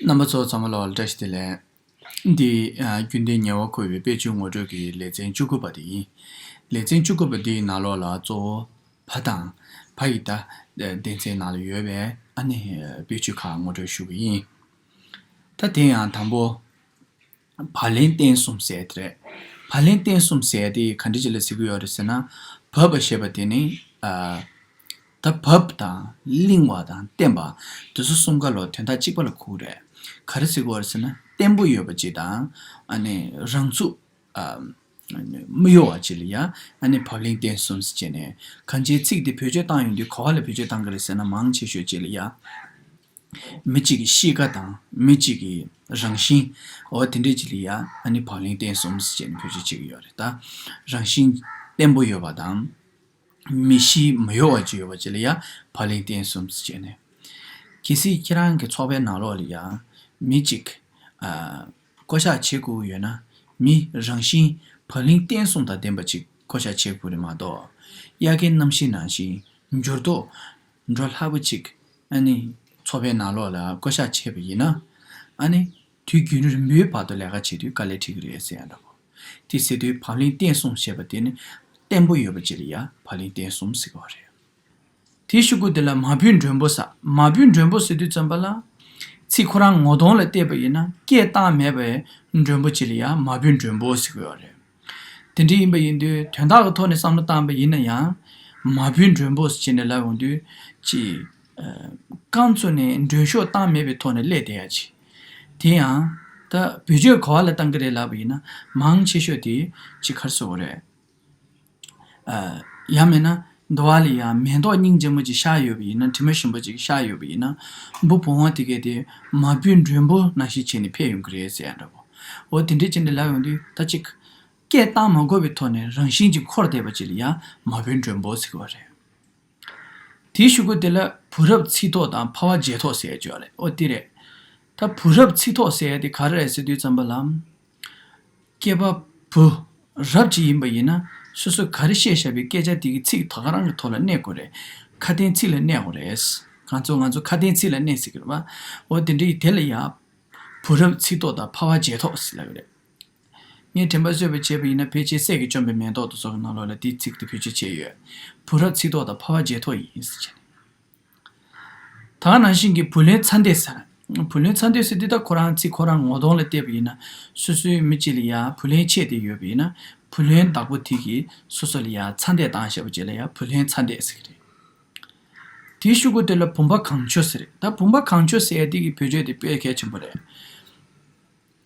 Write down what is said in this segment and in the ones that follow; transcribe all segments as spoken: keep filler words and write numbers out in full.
རྣམ་པ་ཚོ་ཚང་མ་ལ་བཀྲ་ཤིས་བདེ་ལེགས། འདི་ཨ་རྒྱུན་ལྡན་ཉེ་བར་མཁོ་བའི་དཔེ་ཆའི་ངོ་སྤྲོད་ཀྱི་ལེ་ཚན་བཅུ་དགུ་པ་དེ་ཡིན། ལེ་ཚན་བཅུ་དགུ་པ་འདིའི་ནང་ལོགས་ལ་གཙོ་བོ་བ་དང་བ་ཡི་ད་སྡེ་ཚན་ནང་ལ་ཡོད་པའི་ཨ་ནི་དཔེ་ཆ་ཁག་ངོ་སྤྲོད་ཞུ་གི་ཡིན། ད་དེ་ཡང་དང་པོ། བ་ལན་བརྟེན་གསུམ་ཟེར་དེ་རེད། བ་ལན་བརྟེན་གསུམ་ཟེར་དེ་ག་འདྲ་ཅིག་ལ་ཟེར་གྱི་ཡོད་རེད་ཟེར་ན། བབ་པ་ཞེས་པ་དེ་ནི་ཨ། ད་བབ་དང་བརླིང་བ་དང་བརྟེན་པ་དེ་ཚོ་གསུམ་ཀ་ལོ་དོན་དག་གཅིག་པ་ལ་གོ་གི་རེད། ག་རེ་ཟེར་གྱི་ཡོད་རེད་ཟེར་ན་བརྟན་པོ་ཡོད་པ་ཅིག་དང་ཨ་ནི་རང་ཚུགས་ཨ། མི་གཡོ་བ་ཅིག་ལ་ཡ་ཨ་ནི་བབ་ལན་བརྟེན་གསུམ་ཟེར་བྱས་ནས་གང་ཅིའི་ཚིག་དེ་བེད་སྤྱོད་བཏང་ཡོང་དུས་ག་བ་ལ་བེད་སྤྱོད་བཏང་གི་རེད་ཟེར་ན་མང་ཆེ་ཤོས་ཅིག་ལ་ཡ། མི་གཅིག་གི་གཤིས་ཀ་དང་མི་གཅིག་གི་རང་བཞིན། འོ་དེ་འདྲས་ཅིག་ལ་ཡ་ཨ་ནི་བབ་ལན་བརྟེན་གསུམ་ཟེར་བྱས་ནས་བེད་སྤྱོད་བྱེད་ཀྱི་ཡོད་རེད་ད། རང་བཞིན་བརྟན་པོ་ཡོད་པ་དང་། མི་གཤིས་མི་གཡོ་བ་ཅིག་ཡོད་པ་ཅིག་ལ་ཡ་བབ་ལན་བརྟེན་གསུམ་ཟེར་བྱས་ནས། གལ་སྲིད་ཁྱེད་རང་གི་ཚོགས་པའི་ནང་ལོགས་ལ་ཡ་མི་གཅིག་ཨ། བསྐོ་བཞག་བྱེད་དགོས་ཡོད་ན་མི་རང་བཞིན་བབ་ལན་བརྟེན་གསུམ་དང་ལྡན་པ་ཅིག་བསྐོ་བཞག་བྱེད་དགོས་རེད་མ་གཏོགས། དབྱར་ཁའི་གནམ་གཤིས་ནང་བཞིན་འགྱུར་ལྡོག་འགྲོ་སླ་པོ་ཅིག་ཨ་ནི་ཚོགས་པའི་ནང་ལོགས་ལ་བསྐོ་བཞག་བྱས་པ་ཡིན་ན། ཨ་ནི་དུས་རྒྱུན་རིང་པོའི་བར་དུ་ལས་ཀ་བྱེད་དུས་དཀའ་ལས་འཕྲད་ཀྱི་རེད་ཟེར་ཡ་འདྲ་པོ། དེ་ཟེར་དུས་བབ་ལན་བརྟེན་གསུམ་ཞེས་པ་དེ་ནི་བརྟན་པོ་ཡོད་པ་ཅིག་ལ་ཡ་བབ་ལན་བརྟེན་གསུམ་ཟེར་གྱི་ཡོད་རེད། དེའི་གཞུག་གུ་དེ་ལ་མ་བུའི་མགྲོན་པོ་ཟེར། མ་བུའི་མགྲོན་པོ་ཟེར་དུས་ཙམ་པ་ལ། ཚིག་ཁོ་རང་ངོ་གདོང་ལ་བལྟས་པ་ཡིན་ན་སྐད་བཏང་མེད་པའི་མགྲོན་པོ་ཅིག་ལ་ཡང་མ་བུའི་མགྲོན་པོ་ཟེར་གྱི་ཡོད་རེད། དེ་འདྲ་ཡིན་པ་ཡིན་དུས་དོན་དག་གི་ཐོག་ནས་བསམ་བློ་བཏང་པ་ཡིན་ན་ཡང་། མ་བུའི་མགྲོན་པོ་ཟེར་བྱས་ནས་ལབ་ཡོང་དུས་ཅིག་རྐང་བཙུགས་ནས་མགྲོན་ཤོག་བཏང་མེད་པའི་ཐོག་ནས་སླེབས་བསྡད་ཡ་ཅིག་དེ་ཡང་། ད་བེད་སྤྱོད་ག་བ་ལ་བཏང་གི་རེད་ལབ་པ་ཡིན་ན་མང་ཆེ་ཤོས་དེ་ཅིག་ག་རེ་ཟེར་དགོས་རེད། ཡང་མིན་ན་འདི་བ་ལ་ཡང་མེ་ཏོག་སྙིང་རྗེ་མོ་ཅིག་ཤར་ཡོད་པ་ཡིན་ན། དྲི་མ་ཞིམ་པོ་ཅིག་ཤར་ཡོད་པ་ཡིན་ན། འབུ་བུང་བ་དེ་གས་དེ་མ་བུའི་མགྲོན་པོ་ནང་བཞིན་བྱས་ནས་ཕེབས་ཡོང་གི་རེད་ཟེར་ཡ་འདྲ་པོ། འོ་དེ་འདྲས་བྱས་ནས་ལབ་ཡོང་དུས་ད་ཅིག་སྐད་བཏང་མ་དགོས་པའི་ཐོག་ནས་རང་བཞིན་གྱིས་འཁོར་བསྡད་པ་ཅིག་ལ་ཡང་མ་བུའི་མགྲོན་པོ་ཟེར་གྱི་ཡོད་རེད། དེའི་གཞུག་གུ་དེ་ལ་བུ་རབས་ཚིག་ཐོག་དང་འཕར་བ་རྗེས་ཐོག་ཟེར་ཡ་ཅིག་ཡོད་རེད། འོ་དེ་རེད། ད་བུ་རབས་ཚིག་ཐོག་ཟེར་ཡ་དེ་ག་རེ་རེད་ཟེར་དུས་ཙམ་པ་ལ། སྐྱེས་པ་བུ། རབ་ཅིག་ཡིན་པ་ཡིན་ན་སོ་སོས་ག་རེ་བཤད་བཞག་པའི་སྐད་ཆ་དེ་གི་ཚིག་ད་ག་རང་གི་ཐོག་ལ་གནས་དགོས་རེད། ཁ་དན་ཚིག་ལ་གནས་དགོས་རེད། ང་ཚོ་ང་ཚོ་ཁ་དན་ཚིག་ལ་གནས་ཟེར་གི་རེད་པ། འོ་དེ་འདྲ་ཡི་དེ་ལ་ཡ། བུ་རབས་ཚིག་ཐོག་དང་འཕར་བ་རྗེས་ཐོག་ཟེར་ལབ་ཀྱི་རེད། ངས་དྲན་པ་གསོས་པ་བྱས་པ་ཡིན་ན་ཕལ་ཆེར་སྲས་ཀྱིས་བཅོམ་པའི་མེ་ཏོག་དེ་ཚོ་གི་ནང་ལོགས་ལ་དེའི་ཚིག་དེ་བེད་སྤྱོད་བྱས་ཡོད། བུ་རབས་ཚིག་ཐོག་དང་འཕར་བ་རྗེས་ཐོག་ཡིན་ཟེར་བྱས། ད་ག་ནང་བཞིན་གྱི་བུ་ལོན་ཚ་འདེད་ཟེར། བུ་ལོན་ཚ་འདེད་ཟེར་དུས་ད་ཁོ་རང་ཚིག་ཁོ་རང་ངོ་གདོང་ལ་བལྟས་པ་ཡིན་ན་སོ་སོའི་མི་གཅིག་ལ་ཡ་བུ་ལོན་ཆད་དེ་ཡོད་པ་ཡིན་ན་བུ་ལོན་བདག་པོ་དེ་གིས་སོ་སོ་ལ་ཡ་ཚ་འདེད་བཏང་བཞག་པ་ཅིག་ལ་ཡ་བུ་ལོན་ཚ་འདེད་ཟེར་གྱི་རེད། དེའི་གཞུག་གུ་དེ་ལ་བུམ་པ་གང་བྱོ་ཟེར། ད་བུམ་པ་གང་བྱོ་ཟེར་ཡ་དེ་གི་བེད་སྤྱོད་དེ་དཔེ་གལ་ཆེན་པོ་རེད།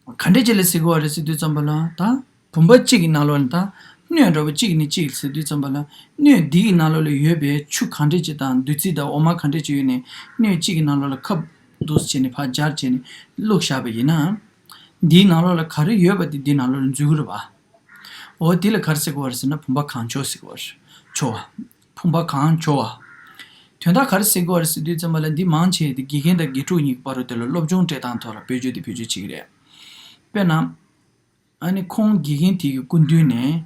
ག་འདྲས་ཅིག་ལ་ཟེར་གི་ཡོད་རེད་ཟེར་དུས་ཙམ་པ་ལ་ད། བུམ་པ་གཅིག་གི་ནང་ལོགས་ལ་ད། སྣོད་འདྲ་པོ་གཅིག་ནས་གཅིག་ཟེར་དུས་ཙམ་པ་ལ། སྣོད་འདི་གི་ནང་ལོགས་ལ་ཡོད་པའི་ཆུ་ག་འདྲས་ཅིག་དང་བདུད་རྩི་དང་འོ་མ་ག་འདྲས་ཅིག་ཡོད་ནས་སྣོད་གཅིག་གི་ནང་ལོགས་ལ་ཁབ་འདུག་སེ་བྱས་ནས་ཕར་སྦྱར་བྱས་ནས་བླུགས་བཞག་པ་ཡིན་ན། འདིའི་ནང་ལོགས་ལ་ག་རེ་ཡོད་པ་དེ་འདིའི་ནང་ལོགས་ལ་འཛུལ་གི་རེད་པ། འོ་དེ་ལ་ག་རེ་ཟེར་གི་ཡོད་རེད་ཟེར་ན་བུམ་པ་གང་བྱོ་ཟེར་གི་ཡོད་རེད། བྱོ་བ། བུམ་པ་གང་བྱོ་བ། དོན་དག་ག་རེ་ཟེར་གི་ཡོད་རེད་ཟེར་དུས་ཙམ་པ་ལ་འདི་མང་ཆེ་དེ་དགེ་རྒན་དང་དགེ་ཕྲུག་གཉིས་ཀྱི་བར་དུ་དེ་ལ་སློབ་སྦྱོང་སྤྲད་སྟངས་ཐོག་ལ་བེད་སྤྱོད་དེ་བེད་སྤྱོད་བྱེད་ཀྱི་རེད། དཔེར་ན། ཨ་ནི་ཁོང་དགེ་རྒན་དེ་གི་སྐུ་མདུན་ནས་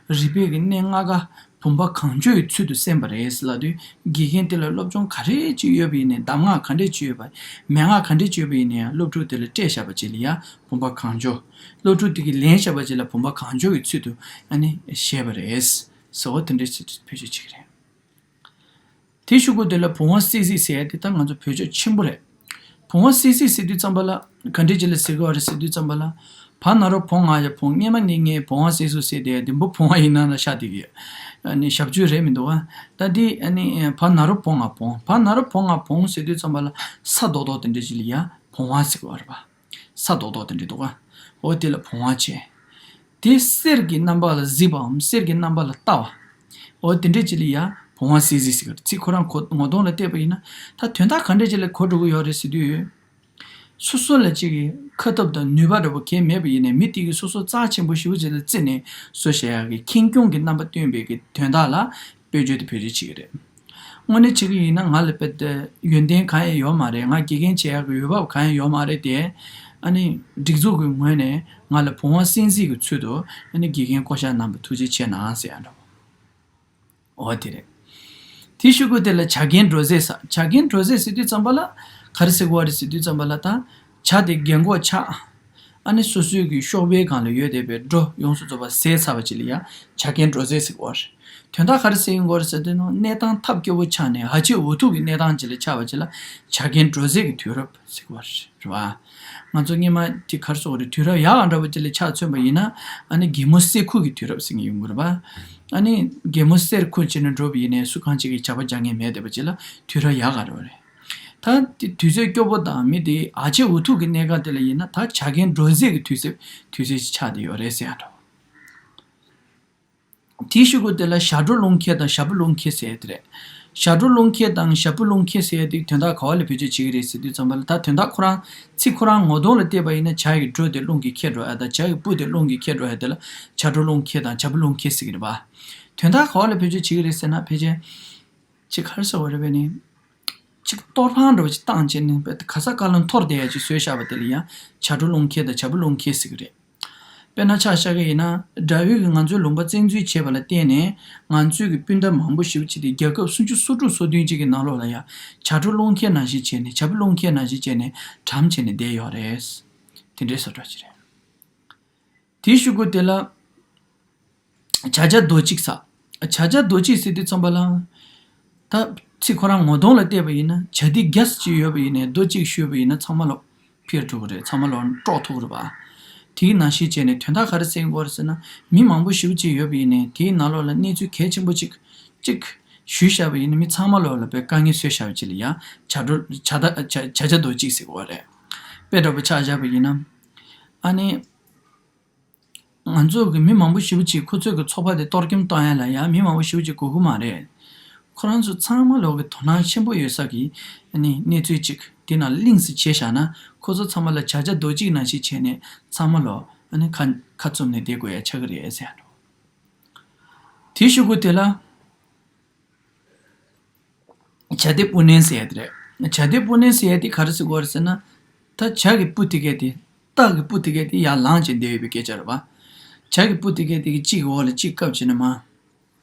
རིག་པའི་གི་གནས་ལྔ་ཀ་བུམ་པ་གང་བྱོའི་ཚུལ་དུ་གསན་པ་རེད་ཟེར་ལབ་དུས་དགེ་རྒན་དེ་ལ་སློབ་སྦྱོང་ག་རེ་ཅིག་ཡོད་པ་ཡིན་ནའི་གདམས་ངག་ག་འདྲས་ཅིག་ཡོད་པ་མན་ངག་ག་འདྲས་ཅིག་ཡོད་པ་ཡིན་ནའི་སློབ་ཕྲུག་དེ་ལ་སྤྲད་བཞག་པ་ཅིག་ལ་ཡ་བུམ་པ་གང་བྱོ། སློབ་ཕྲུག་དེ་གིས་ལེན་བཞག་པ་ཅིག་ལ་བུམ་པ་གང་བྱོ་གི་ཚུལ་དུ་ཨ་ནི་བཞེས་པ་རེད་ཟེར་བ་དེ་འདྲས་ཚུལ་དུ་བེད་སྤྱོད་བྱེད་ཀྱི་རེད། དེའི་གཞུག་གུ་དེ་ལ་བུང་བ་སིལ་སིལ་ཟེར་ཡ་དེ་ད་ང་ཚོ་བེད་སྤྱོད་ཆེན་པོ་རེད། བུང་བ་སིལ་སིལ་ཟེར་དུས་ཙམ་པ་ལ་ག་འདྲས་ཅིག་ལ་ཟེར་གི་ཡོད་རེད་ཟེར་དུས་ཙམ་པ་ལ། བ་ན་རོ་བོ་ང་ཡ་བོང་སྔས་མ་ནི་ངས་བུང་བ་སིལ་སིལ་ཟེར་དེ་དེ་འབུ་བུང་བ་ཡིན་ན་ལ་ཤ་དེ་གི་ཨ་ནི་ཞབས་ཀྱུ་རེད་མི་འདུག་ག་ད་དེ་ཨ་ནི་བ་ན་རོ་བོ་ང་བོང་བ་ན་རོ་བོ་ང་བོང་ཟེར་དུས་ཙམ་པ་ལ་ས་རྡོག་རྡོག་དེ་འདྲས་ཅིག་ལ་ཡ་བུང་བ་ཟེར་གི་ཡོད་རེད་པ། ས་རྡོག་རྡོག་དེ་འདྲ་འདུག་ག་འོ་དེ་ལ་བུང་བ་བྱས། དེ་གསེར་གྱི་རྣམ་པ་ལ་གཟིགས་པའམ་གསེར་གྱི་རྣམ་པ་ལ་ལྟ་བ། འོ་དེ་འདྲ་ཅིག་ལ་ཡ་བུང་བ་སིལ་སིལ་ཟེར་གི་རེད། ཚིག་ཁོ་རང་གོ་ངོ་གདོང་ལ་བལྟས་པ་ཡིན་ན་ད་དོན་དག་ག་འདྲ་ཅིག་ལ་གོ་འགྲོ་གི་ཡོད་རེད་ཟེར་དུས། སོ་སོ་ལ་ཅིག་གི་ཁ་ཐུབ་དང་ནུས་པ་འདྲ་པོ་གང་མེད་པ་ཡིན་ནའི་མི་དེ་གིས་སོ་སོ་རྩ་ཆེན་པོ་ཞེ་པོ་ཅིག་ལ་བརྩིས་ནས་བཟོས་བཞག་ཡག་གི་ཁེངས་སྐྱུང་གི་རྣམ་པ་སྟོན་པའི་གི་དོན་དག་ལ། དཔེ་བརྗོད་དེ་བེད་སྤྱོད་བྱེད་ཀྱི་རེད། དངོས་གནས་བྱེད་ཀྱི་ཡིན་ན་ང་ལ་དཔེ་དེ་ཡོན་ཏན་གང་ཡང་ཡོད་མ་རེད། ང་དགེ་རྒན་བྱེད་ཡག་གི་འོས་བབ་གང་ཡང་ཡོད་མ་རེད་དེ། ཨ་ནི་སྒྲིག་འཛུགས་ཀྱི་ངོས་ནས་ང་ལ་བུང་བ་སིལ་སིལ་གྱི་ཚུལ་དུ་ཨ་ནི་དགེ་རྒན་བསྐོ་བཞག་གནང་བ་ཐུགས་རྗེ་ཆེ་གནང་ཟེར་ཡ་འདྲ་པོ། འོ་དེ་རེད། དེའི་གཞུག་གུ་དེ་ལ་བྱ་རྒན་འགྲོ་ཟས་ཟེར། བྱ་རྒན་འགྲོ་ཟས་ཟེར་དུས་ཙམ་པ་ལ་ག་རེ་ཟེར་གྱི་ཡོད་རེད་ཟེར་དུས་ཙམ་པ་ལ་ད། བྱ་ ད་དེ་རྒན་གོག་ཆགས། ཨ་ནི་སོ་སོའི་གི་གཤོག་པའི་སྒང་ལ་ཡོད་བསྡད་པའི་སྒྲོ་ཡོངས་སུ་རྫོགས་པ་ཟད་ཚར་བ་ཅིག་ལ་ཡང་བྱ་རྒན་སྒྲོ་ཟད་ཟེར་གི་ཡོད་རེད། དོན་དག་ག་རེ་ཟེར་གྱི་ཡོད་རེད་ཟེར་དུས་ན། གནས་སྟངས་ཐབས་སྐྱོ་པོ་ཆགས་ནས་ཧ་ཅང་འུ་ཐུག་གི་གནས་སྟངས་ཅིག་ལ་ཆགས་པ་ཅིག་ལ་བྱ་རྒན་སྒྲོ་ཟད་ཀྱི་དུས་རབས་ཟེར་གྱི་ཡོད་རེད། རེད་བ། ང་ཚོ་སྔོན་མ་དེ་ག་རེ་ཟེར་དགོས་རེད། དུས་རབས་ཡག་ག་འདྲ་པོ་ཅིག་ལ་ཆ་མཚོན་པ་ཡིན་ན། ཨ་ནི་རྒན་མོ་གསེར་ཁུག་གི་དུས་རབས་ཟེར་གྱི་ཡོང་གི་རེད་པ། ཨ་ནི་རྒན་མོ་གསེར་ཁུག་བྱས་ནས་འགྲོ་བ་ཡིན་ནའི་སུ་གང་ཅིག་གིས་བྱ་བ་རྒྱག་མཁན་མེད་བསྡད་པ་ཅིག་ལ་དུས་རབས་ཡག་ག་རེད་པ་རེད། ད་དེ་དུས་ཚོད་སྐྱོ་པོ་དང་མི་དེ་ཨ་ཅེ་འུ་ཐུག་གི་གནས་སྐབས་དེ་ལ་ཡིན་ན། ད་བྱ་རྒན་སྒྲོ་ཟད་ཀྱི་དུས་ཚོད་དུས་ཚོད་ཅིག་ཆགས་བསྡད་ཡོད་རེད་ཟེར་ཡ་འདྲ་བོ། དེའི་གཞུག་གུ་དེ་ལ་བྱ་སྒྲོ་རླུང་འཁྱེར་དང་བྱ་སྤུ་རླུང་འཁྱེར་ཟེར་ཡ་དེ་རེད། བྱ་སྒྲོ་རླུང་འཁྱེར་དང་བྱ་སྤུ་རླུང་འཁྱེར་ཟེར་ཡ་དེ་དོན་དག་ག་བ་ལ་བེད་སྤྱོད་བྱེད་ཀྱི་རེད་ཟེར་དུས་ཙམ་པ་ལ། ད་དོན་དག་ཁོ་རང་ཚིག་ཁོ་རང་ངོ་གདོང་ལ་བལྟས་པ་ཡིན་ན་བྱ་ཡི་སྒྲོ་དེ་རླུང་གིས་འཁྱེར་འགྲོ་ཡ་དང་བྱ་ཡི་སྤུ་དེ་རླུང་གིས་འཁྱེར་འགྲོ་ཡ་དེ་ལ་བྱ་སྒྲོ་རླུང་འཁྱེར་དང་བྱ་སྤུ་རླུང་འཁྱེར་ཟེར་གྱི་རེད་པ། དོན་དག་ག་བ་ལ་བེད་སྤྱོད་བྱེད་ཀྱི་རེད་ཟེར་ན། ཕལ་ཆེར་ཅིག་ག་རེ་ཟེར་བ་རེད་པས་ནི། ཅིག་གཏོར་ཕང་འདྲ་བོ་ཅིག་བཏང་བྱས་ནས་དཔེ་ག་ས་ག་ལ་འཐོར་བསྡད་ཡ་ཅིག་བཟོས་བཞག་པ་དེ་ལ་ཡང་བྱ་སྒྲོ་རླུང་འཁྱེར་དང་བྱ་སྤུ་རླུང་འཁྱེར་ཟེར་གྱི་རེད། དཔེར་ན་ཆ་བཞག་གི་ཡིན་ན། དགྲ་བོས་ཀྱིས་ང་ཚོའི་ལུང་པ་བཙན་འཛུལ་བྱས་པ་ལ་བརྟེན་ནས་ང་ཚོའི་གི་སྤུན་ཟླ་མང་པོ་ཞེ་པོ་ཅིག་དེ་རྒྱལ་ཁབ་སུམ་ཅུ་སོ་དྲུག་སོ་བདུན་ཅིག་གི་ནང་ལོགས་ལ་ཡང་བྱ་སྒྲོ་རླུང་འཁྱེར་ནང་བཞིན་བྱས་ནས། བྱ་སྤུ་རླུང་འཁྱེར་ནང་བཞིན་བྱས་ནས་གྲམ་བྱས་ནས་བསྡད་ཡོད་རེད། དེ་འདྲའི་བཟོ་འདྲ་ཅིག་རེད། དེའི་གཞུག་གུ་དེ་ལ་བྱ་བྱ་རྡོ་གཅིག་ཟེར། བྱ་བྱ་རྡོ་གཅིག་ཟེར་དུས་ཙམ་པ་ལ། ད་ཚིག་ཁོ་རང་ངོ་གདོང་ལ་བལྟས་པ་ཡིན་ན། བྱ་དེ་རྒྱ་ཅིག་ཡོད་པ་ཡིན་ནའི་རྡོ་གཅིག་གཞུས་པ་ཡིན་ན་ཚང་མ་ལོག་འཕེལ་ཐུབ་ཀྱི་རེད། ཚང་མ་ལོག་དཀྲོག་ཐུབ་ཀྱི་རེད་པ། དེའི་ནང་བཞིན་བྱས་ནས་དོན་དག་ག་རེ་ཟེར་གྱི་ཡོད་རེད་ཟེར་ན། མི་མང་པོ་ཞེ་པོ་ཅིག་ཡོད་པ་ཡིན་ནའི་དེའི་ནང་ལོགས་ལ་གནས་ཚུལ་གལ་ཆེན་པོ་གཅིག་གཅིག་གཞུས་བཞག་པ་ཡིན་ན། མི་ཚང་མ་ལོག་ལ་དཔེ་དཀའ་ངལ་བཟོས་བཞག་པ་ཅིག་ལ་ཡང་བྱ་སྒྲོ་བྱ་ད་བྱ་བྱ་བྱ་རྡོ་གཅིག་ཟེར་གྱི་ཡོད་རེད། དཔེ་འདྲ་པོ་ཆ་བཞག་པ་ཡིན་ན། ཨ་ནི། ང་ཚོ་གི་མི་མང་པོ་ཞེ་པོ་ཅིག་ཁོ་ཚོའི་གི་ཚོགས་པ་དེ་གཏོར་སྐྱོན་གཏོང་ཡ་ལ་ཡང་མི་མང་པོ་ཞེ་པོ་ཅིག་དགོས་ཀྱི་མ་རེད། ཁོ་རང་ཚོ་ཚང་མ་ལོག་གི་དོ་སྣང་ཆེན་པོ་ཡོད་ས་གི་ཨ་ནི་གནས་ཚུལ་ཅིག་དེ་ནང་ལིངས་སུ་བྱས་བཞག་ན། ཁོ་ཚོ་ཚང་མ་ལ་བྱ་བྱ་རྡོ་གཅིག་ནང་བཞིན་བྱས་ནས་ཚང་མ་ལོག་ཨ་ནི་ཁ་ཁ་བཙུམ་ནས་བསྡད་དགོས་ཡ་ཆགས་ཀྱི་རེད་ཟེར་ཡ་འདྲ། དེའི་གཞུག་གུ་དེ་ལ། བྱ་དེ་སྤུ་ནོན་ཟེར་ཡ་དེ་རེད། བྱ་དེ་སྤུ་ནོན་ཟེར་ཡ་དེ་ག་རེ་ཟེར་དགོས་རེད་ཟེར་ན། ད་བྱ་གི་སྤུ་དེ་གས་དེ། སྟག་གི་སྤུ་དེ་གས་དེ་ཡར་ལངས་བྱས་བསྡད་ཡོད་པའི་སྐད་ཆ་རེད་པ། བྱ་གི་སྤུ་དེ་གས་དེ་གིས་གཅིག་གི་འོག་ལ་གཅིག་བཀབ་བྱས་ནས་མར་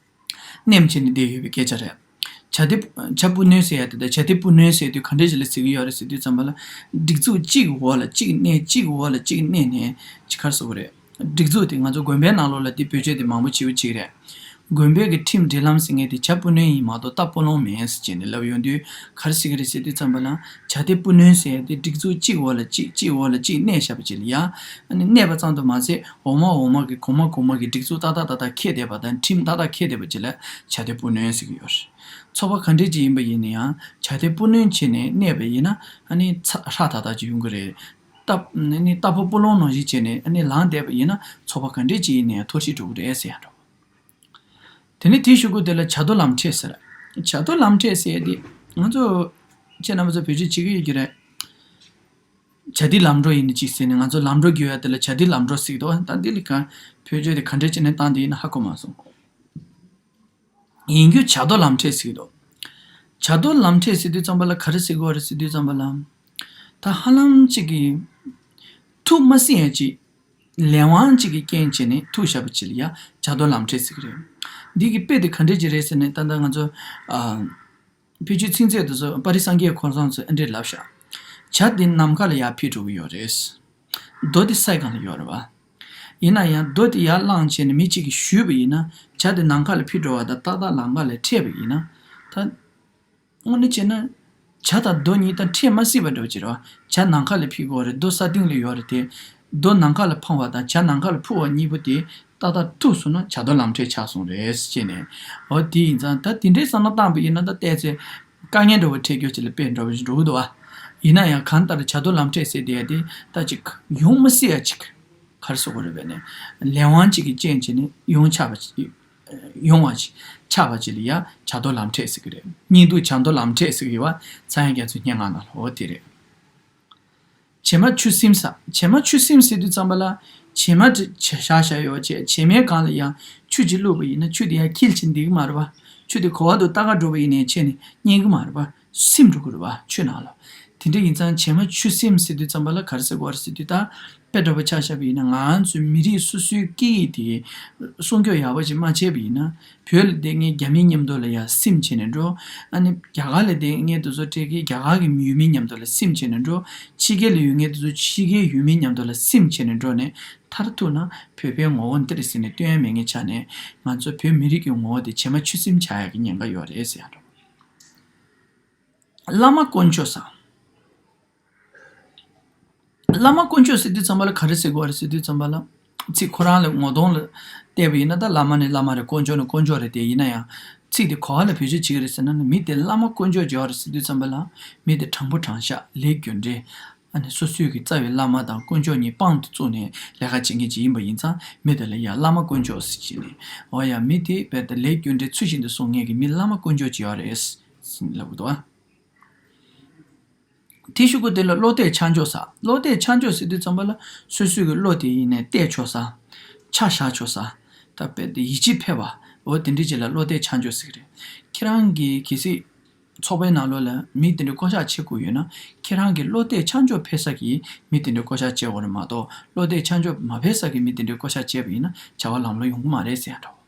མནན་བྱས་ནས་བསྡད་ཡོད་པའི་སྐད་ཆ་རེད། བྱ་དེ་བྱ་སྤུ་ནོན་ཟེར་ཡ་དེ་དང་བྱ་དེ་སྤུ་ནོན་ཟེར་དུས་ག་འདྲ་ཞིག་ལ་ཟེར་གྱི་ཡོད་རེད་ཟེར་དུས་ཙམ་པ་ལ། སྒྲིག་འཛུགས་གཅིག་གི་འོག་ལ་གཅིག་མནན། གཅིག་གི་འོག་ལ་གཅིག་མནན་ནས་ཅིག་ག་རེ་ཟེར་དགོས་རེད། སྒྲིག་འཛུགས་དེ་ང་ཚོ་དགོན་པའི་ནང་ལོགས་ལ་དེ་བེད་སྤྱོད་དེ་མང་པོ་བྱེད་པ་ཅིག་རེད། དགོན་པའི་གི་ཁྲིམས་སྒྲིག་ལམ་ཟེར་མཁན་དེ་བྱ་སྤུ་ནོན་ཡིན་མ་གཏོགས་སྟག་སྤུ་ལོང་མིན་ཟེར་བྱས་ནས་ལབ་ཡོང་དུས་ག་རེ་ཟེར་གི་རེད་ཟེར་དུས་ཙམ་པ་ལ། བྱ་དེ་སྤུ་ནོན་ཟེར་ཡ་དེ་སྒྲིག་འཛུགས་གཅིག་འོག་ལ་གཅིག་གཅིག་འོག་ལ་གཅིག་མནན་བཞག་པ་ཅིག་ལ་ཡ། ཨ་ནི་མནན་པ་ཙམ་དུ་མ་ཟད་འོག་མ་འོག་མ་གི་གོང་མ་གོང་མ་གི་སྒྲིག་འཛུགས་ཏག་ཏག་ཏག་ཏག་འཁེལ་བསྡད་པ་དང་ཁྲིམས་ཏག་ཏག་འཁེལ་བསྡད་པ་ཅིག་ལ་བྱ་དེ་སྤུ་ནོན་ཟེར་གི་ཡོད་རེད། ཚོགས་པ་ག་འདྲས་ཅིག་ཡིན་པ་ཡིན་ན་ཡང་བྱ་དེ་སྤུ་ནོན་བྱས་ནས་མནན་པ་ཡིན་ན་ཨ་ནི་ཚ་ཧྲག་ཏག་ཏག་ཅིག་ཡོང་གི་རེད། རྟ་ཨ་ནི་རྟ་ཕོ་སྤུ་ལོང་ནང་བཞིན་བྱས་ནས་ཨ་ནི་ལངས་བསྡད་པ་ཡིན་ན་ཚོགས་པ་ག་འདྲས་ཅིག་ཡིན་ནའི་འཐོར་ཞིག་འགྲོ་གི་རེད་ཟེར་ཡ་འདྲ། དེ་ནས་དེའི་གཞུག་གུ་དེ་ལ་བྱ་རྡོ་ལམ་འཕྲད་ཟེར། བྱ་རྡོ་ལམ་འཕྲད་ཟེར་ཡ་དེ་ང་ཚོ་ཁྱེད་རྣམ་པ་ཚོ་བེད་སྤྱོད་བྱེད་ཀྱི་ཡོད་ཀྱི་རེད། བྱ་དེ་ལམ་འགྲོ་ཡིན་ན་ཅིག་ཟེར་ནས་ང་ཚོ་ལམ་འགྲོ་རྒྱུག་ཡ་དེ་ལ་བྱ་དེ་ལམ་འགྲོ་ཟེར་གྱི་འདུག་ད་འདི་ལ་གང་བེད་སྤྱོད་དེ་ག་འདྲས་བྱས་ནས་བཏང་བསྡད་ཡིན་ན་ཧ་གོ་མ་སོང་། ཡིན་རྒྱུ་བྱ་རྡོ་ལམ་འཕྲད་ཟེར་གྱི་འདུག་བྱ་རྡོ་ལམ་འཕྲད་ཟེར་དུས་ཙམ་པ་ལ་ག་རེ་ཟེར་དགོས་རེད་ཟེར་དུས་ཙམ་པ་ལ། ད་ཧ་ལམ་གཅིག་གིས་ཐུག་མ་སྲིད་ཡ་གཅིག་ལས་དབང་གཅིག་གི་རྐྱེན་བྱས་ནས་ཐུག་བཞག་པ་ཅིག་ལ་ཡ་བྱ་རྡོ་ལམ་འཕྲད་ཟེར་གྱི་རེད། འདི་གི་དཔེ་དེ་ག་འདྲས་ཅིག་རེད་ཟེར་ནས་ད་ལྟ་ང་ཚོ་ཨ། བེད་སྤྱོད་ཚིག་མཛོད་དེ་ཚོ་པར་རིས་སངས་རྒྱས་ཁོང་ཚང་ཚོས་ཨ་འདྲས་ལབ་ཤག་བྱ་དེ་ནམ་མཁའ་ལ་ཡར་འཕུར་འགྲོ་གི་ཡོད་རེད། རྡོ་དེ་སའི་སྒང་ལ་ཡོད་རེད་བ། ཡིན་ན་ཡང་རྡོ་དེ་ཡར་བསླངས་བྱས་ནས་མི་གཅིག་གིས་གཞུས་པ་ཡིན་ན་བྱ་དེ་ནམ་མཁའ་ལ་འཕུར་འགྲོ་བ་དང་ཏག་ཏག་ལམ་ཁ་ལ་འཕྲད་པ་ཡིན་ན། ད་དངོས་གནས་བྱས་ན་བྱ་དང་རྡོ་གཉིས་ད་འཕྲད་མ་སྲིད་པ་འདྲ་བོ་ཅིག་རེད་བ། བྱ་ནམ་མཁའ་ལ་འཕུར་གྱི་ཡོད་རེད། རྡོ་ས་སྟེང་ལ་ཡོད་རེད་དེ། རྡོ་ནམ་མཁའ་ལ་འཕངས་པ་དང་བྱ་ནམ་མཁའ་ལ་འཕུར་བ་གཉིས་པོ་དེ་ཏག་ཏག་ཐུག་སོང་ན་བྱ་རྡོ་ལམ་འཕྲད་ཆགས་སོང་རེད་ཟེར་ནས། འོ་དེ་ཡིན་ཙང་ད་དེ་འདྲའི་བསམ་བློ་བཏང་པ་ཡིན་ན་ད་བལྟས་ཚེ་དཀའ་ངལ་འདྲ་བོ་འཕྲད་རྒྱུ་ཅིག་ལ་དཔེ་འདྲ་བོ་ཞིག་འགྲོ་གི་འདུག་བ། ཡིན་ན་ཡང་གང་ལྟར་བྱ་རྡོ་ལམ་འཕྲད་ཟེར་བསྡད་ཡ་དེ་ད་ཅིག་ཡོང་མ་སྲིད་ཡ་ཅིག་ག་རེ་ཟེར་དགོས་རེད་པས་ནས། ལས་དབང་གཅིག་གི་རྐྱེན་བྱས་ནས་ཡོང་ཆགས་པ་ཅིག་ཡོང་བ་ཅིག་ཆགས་པ་ཅིག་ལ་ཡ་བྱ་རྡོ་ལམ་འཕྲད་ཟེར་གི་རེད། གཉིད་སྡུག་བྱ་རྡོ་ལམ་འཕྲད་ཟེར་གི་ཡོད་བ། ཚངས་དབྱངས་རྒྱ་མཚོའི་སྙན་ངག་ནང་ལ་འོ་དེ་རེད། བྱེ་མ་ཆུ་སིམ་ཟེར། བྱེ་མ་ཆུ་སིམ་ཟེར་དུས་ཙམ་པ་ལ་བྱེ་མ་དེ་བྱ་བཞག་བཞག་ཡོད་བྱས། བྱེ་མའི་སྒང་ལ་ཡང་ཆུ་ཅིག་བླུགས་པ་ཡིན་ན་ཆུ་དེ་ཡང་འཁྱིལ་ཕྱིན་བསྡད་ཀྱི་མ་རེད་བ། ཆུ་དེ་ག་བར་དུ་ལྟ་ག་འགྲོ་བ་ཡིན་ནའི་ཆེ་ནས་རྙེད་ཀྱི་མ་རེད་བ། སིམ་འགྲོ་གི་རེད་བ་ཆུ་ནང་ལ། དེ་འདྲ་ཡིན་ཙང་བྱེ་མ་ཆུ་སྲིན་ཟེར་དུས་ཙམ་པ་ལ་ག་རེ་ཟེར་དགོས་རེད་ཟེར་དུས། ད་དཔེ་འདྲ་པོ་ཆ་བཞག་པ་ཡིན་ན། ང་ཚོའི་མི་རིགས་སོ་སོའི་སྐད་ཡིག་དེ་སྲུང་སྐྱོབ་ཡག་པོ་ཅིག་མ་བྱས་པ་ཡིན་ན། བོད་ལ་བསྡད་མཁན་རྒྱ་མི་མཉམ་དུ་ལ་ཡ་སིམ་བྱས་ནས་འགྲོ། ཨ་ནི་རྒྱ་གར་ལ་བསྡད་མཁན་དེ་ཚོ་སྤྲད་མཁན་རྒྱ་གར་གྱི་ཡུལ་མི་མཉམ་དུ་ལ་སིམ་བྱས་ནས་འགྲོ། ཕྱི་རྒྱལ་ལ་ཡོད་མཁན་དེ་ཚོ་ཕྱི་རྒྱལ་ཡུལ་མི་མཉམ་དུ་ལ་སིམ་བྱས་ནས་འགྲོ་ནས། མཐར་ཐུག་ན་བོད་པའི་ངོ་བོ་འདི་རེད་ཟེར་ནས་སྟོན་ཡ་མེད་མཁན་ཆགས་ནས། ང་ཚོ་བོད་མི་རིགས་ཀྱི་ངོ་བོ་དེ་བྱེ་མ་ཆུ་སྲིན་ཆགས་ཡ་གི་ཉེན་ཁ་ཡོད་རེད་ཟེར་ཡ་འགྲོ། བླ་མ་དཀོན་མཆོག་ཟེར། བླ་མ་དཀོན་མཆོག་ཟེར་དུས་ཙམ་པ་ལ་ག་རེ་ཟེར་དགོས་རེད་ཟེར་དུས་ཙམ་པ་ལ། ཚིག་ཁོ་རང་ལ་ངོ་གདོང་ལ་བལྟས་པ་ཡིན་ན། ད་བླ་མ་ནི་བླ་མ་རེད། དཀོན་མཆོག་ནི་དཀོན་མཆོག་རེད། དེ་ཡིན་ན་ཡང་ཚིག་དེ་ག་པ་ལ་བེད་སྤྱོད་བྱེད་ཀྱི་རེད་ཟེར་ན། མི་དེ་བླ་མ་དཀོན་མཆོག་ཅིག་ཡོད་རེད་ཟེར་དུས་ཙམ་པ་ལ། མི་དེ་དྲང་པོ་དྲང་བཞག་ལས་རྒྱུ་འབྲས། ཨ་ནི་སོ་སོའི་གི་རྩ་བའི་བླ་མ་དང་དཀོན་མཆོག་གཉིས་དཔང་དུ་བཙུགས་ནས་ལས་ཀ་བྱེད་མཁན་ཅིག་ཡིན་པ་ཡིན་ཙང་། མི་དེ་ལ་ཡ་བླ་མ་དཀོན་མཆོག་ཟེར་གྱི་ནས། འོ་ཡ། མི་དེ་རྦད་དེ་ལས་རྒྱུ་འབྲས་ཚུལ་བཞིན་དུ་སྲུང་མཁན་གྱི་མི་བླ་མ་དཀོན་མཆོག་ཅིག་ཡོད་རེད་ཟེར་ལབ་གི་འདུག་ཨ། དེའི་གཞུག་གུ་དེ་ལ་བློ་གཏད་ཕྱག་མཆོག་ཟེར། བློ་གཏད་ཕྱག་མཆོག་ཟེར་དུས་ཙམ་པ་ལ། སོ་སོའི་གི་བློ་དེ་ཡིན་ནས་གཏད་ཆོག་ས། ཆ་བཞག་ཆོག་ས། ད་རྦད་དེ་ཡིད་ཆེས་ཕེབས་པ། འོ་དེ་འདྲ་ཅིག་ལ་བློ་གཏད་ཕྱག་མཆོག་ཟེར་གི་རེད། ཁྱེད་རང་གི་གལ་སྲིད་ཚོགས་པའི་ནང་ལོགས་ལ་མི་དེ་འདྲ་བསྐོ་བཞག་བྱེད་དགོས་ཡོད་ན། ཁྱེད་རང་གི་བློ་གཏད་ཕྱག་མཆོག་ཕེབས་ས་གི་མི་དེ་འདྲ་བསྐོ་བཞག་བྱེད་དགོས་རེད་མ་གཏོགས། བློ་གཏད་ཕྱག་མཆོག་མ་ཕེབས་ས་གི་མི་དེ་འདྲ་བསྐོ་བཞག་བྱས་པ་ཡིན་ན། བྱ་བ་ལམ་ལྷོང་ཡོང་གི་མ་རེད་ཟེར་ཡ་འདྲ་བོ།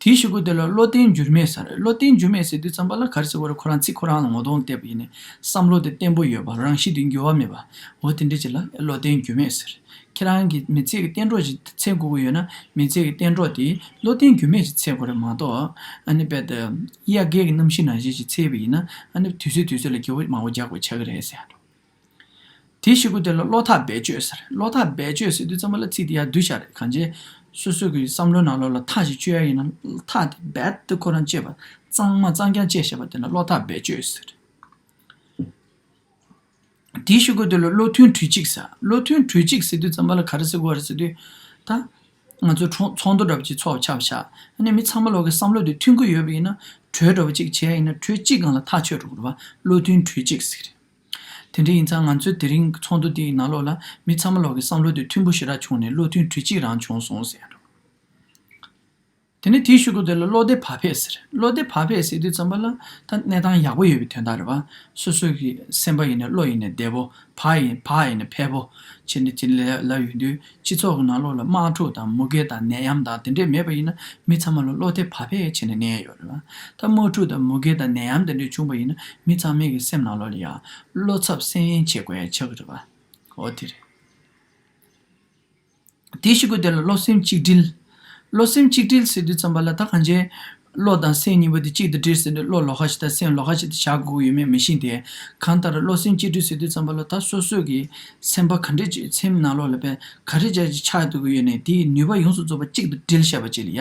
དེའི་གཞུག་གུ་དེ་ལ་བློ་བརྟན་འགྱུར་མེད་ཟེར། བློ་བརྟན་འགྱུར་མེད་ཟེར་དུས་ཙམ་པ་ལ་ག་རེ་ཟེར་དགོས་རེད། ཁོ་རང་ཚིག་ཁོ་རང་ལ་ངོ་གདོང་བལྟས་པ་ཡིན་ནས། བསམ་བློ་དེ་བརྟན་པོ་ཡོད་པ། རང་གཤིས་དེ་འགྱུར་བ་མེད་པ། འོ་དེ་འདྲ་ཅིག་ལ་བློ་བརྟན་འགྱུར་མེད་ཟེར། ཁྱེད་རང་གི་མི་ཚེ་གི་གཏན་གྲོགས་ཅིག་འཚོལ་དགོས་ཀྱི་ཡོད་ན། མི་ཚེ་གི་གཏན་གྲོགས་དེ་བློ་བརྟན་འགྱུར་མེད་ཅིག་འཚོལ་དགོས་རེད་མ་གཏོགས། ཨ་ནི་རྦད་དེ་གཡག་རྒན་གྱི་རྣམ་ཤེས་ནང་བཞིན་ཅིག་འཚོལ་བ་ཡིན་ན། ཨ་ནི་དུས་ཚོད་དུས་ཚོད་ལ་རྒྱབ་མང་པོ་རྒྱག་དགོས་ཆགས་ཀྱི་རེད་ཟེར་ཡ་འདྲ། དེའི་གཞུག་གུ་དེ་ལ་བློ་ཐག་རྦད་གཅོད་ཟེར། བློ་ཐག་རྦད་གཅོད་ཟེར་དུས་ཙམ་པ་ལ་ཚིག་དེ་ཡར་བསྡུས་བཞག་རེད། གང་བྱས། སོ་སོ་གི་བསམ་བློའི་ནང་ལོགས་ལ་ཐག་ཅིག་གཅོད་ཡ་ཡིན་ན། ཐག་དེ་རྦད་དེ་ཁོ་རང་བཅད་པ། གཙང་མ་གཙང་རྐྱང་བཅད་བཞག་པ་དེ་ལ་བློ་ཐག་རྦད་གཅོད་ཟེར། དེའི་གཞུག་གུ་དེ་ལ་བློ་མཐུན་གྲོས་གཅིག་ཟེར། བློ་མཐུན་གྲོས་གཅིག་ཟེར་དུས་ཙམ་པ་ལ་ག་རེ་ཟེར་དགོས་རེད་ཟེར་དུས། ད་ང་ཚོ་ཚོགས་ཚོགས་འདུ་འདྲ་པོ་ཅིག་ཚོགས་ཆགས་པ་ཤག་ཨ་ནི་མི་ཚང་མ་ལོག་གི་བསམ་བློ་དེ་མཐུན་གྱི་ཡོད་པ་ཡིན་ན། གྲོས་འདྲ་པོ་ཅིག་བྱས་ཡིན་ན། གྲོས་གཅིག་སྒང་ལ་ཐག་ཆོད་འགྲོ་དགོས་རེད་པ། བློ་མཐུན་གྲོས་གཅིག་ཟེར་གི་རེད། དེ་འདྲ་ཡིན་ཙང་ང་ཚོའི་དེ་རིང་ཚོགས་འདུ་དེའི་ནང་ལོགས་ལ་མི་ཚང་མ་ལོག་གི་བསམ་བློ་དེ་མཐུན་པོ་ཞེ་དྲག་བྱུང་ནས། བློ་མཐུན་གྲོས་གཅིག་རང་བྱུང་སོང་ཟེར་ཡ་འདྲ། དེ་ནས་དེའི་གཞུག་གུ་དེ་ལ་བློ་བདེ་བག་ཕེབས་ཟེར། བློ་བདེ་བག་ཕེབས་ཟེར་དུས་ཙམ་པ་ལ། ད་གནས་སྟངས་ཡག་པོ་ཡོད་པའི་དོན་དག་རེད་པ། སོ་སོ་གི་སེམས་པ་ཡིན་ནའི་བློ་ཡིན་ནའི་བདེ་པོ། བག་ཡིན་བག་ཡིན་ནའི་ཕེབས་པོ་བྱས་ནས་དེ་ལ་ལབ་ཡོང་དུས། སྤྱི་ཚོགས་ཀྱི་ནང་ལོགས་ལ་དམག་འཁྲུག་དང་མུ་གེ་དང་ནད་ཡམས་དང་དེ་འདྲས་མེད་པ་ཡིན་ན། མི་ཚང་མ་ལ་བློ་བདེ་བག་ཕེབས་བྱས་ནས་གནས་ཡོད་རེད་པ། ད་དམག་འཁྲུག་དང་མུ་གེ་དང་ནད་ཡམས་དེ་འདྲས་བྱུང་པ་ཡིན་ན། མི་ཚང་མའི་གི་སེམས་ནང་ལོགས་ལ་ཡང་བློ་འཚབ་སེམས་གཡེང་བྱེད་དགོས་ཡ་ཆགས་ཀྱི་རེད་པ། འོ་དེ་རེད། དེའི་གཞུག་གུ་དེ་ལ་བློ་སེམས་གཅིག་སྒྲིལ། བློ་སེམས་གཅིག་སྒྲིལ་ཟེར་དུས་ཙམ་པ་ལ། ད་གང་བྱས། བློ་དང་སེམས་གཉིས་པོ་དེ་གཅིག་ཏུ་སྒྲིལ་ཟེར་ནས། བློ་ལོགས་ཀ་ཞིག་དང་སེམས་ལོགས་ཀ་ཞིག་ཏུ་བཞག་དགོས་ཀྱི་ཡོད་མེད་མི་ཤེས་ཏེ། གང་ལྟར་བློ་སེམས་གཅིག་སྒྲིལ་ཟེར་དུས་ཙམ་པ་ལ། ད་སོ་སོ་གི་སེམས་པ་ག་འདྲས་ཅིག་སེམས་ནང་ལོགས་ལ་དཔེ་ག་རེ་བྱས་ཅིག་ཆགས་འདུག་གི་ཡོད་ནའི། དེའི་ནུས་པ་ཡོངས་སུ་རྫོགས་པ་གཅིག་ཏུ་སྒྲིལ་བྱས་པ་ཅིག་ལ་ཡ།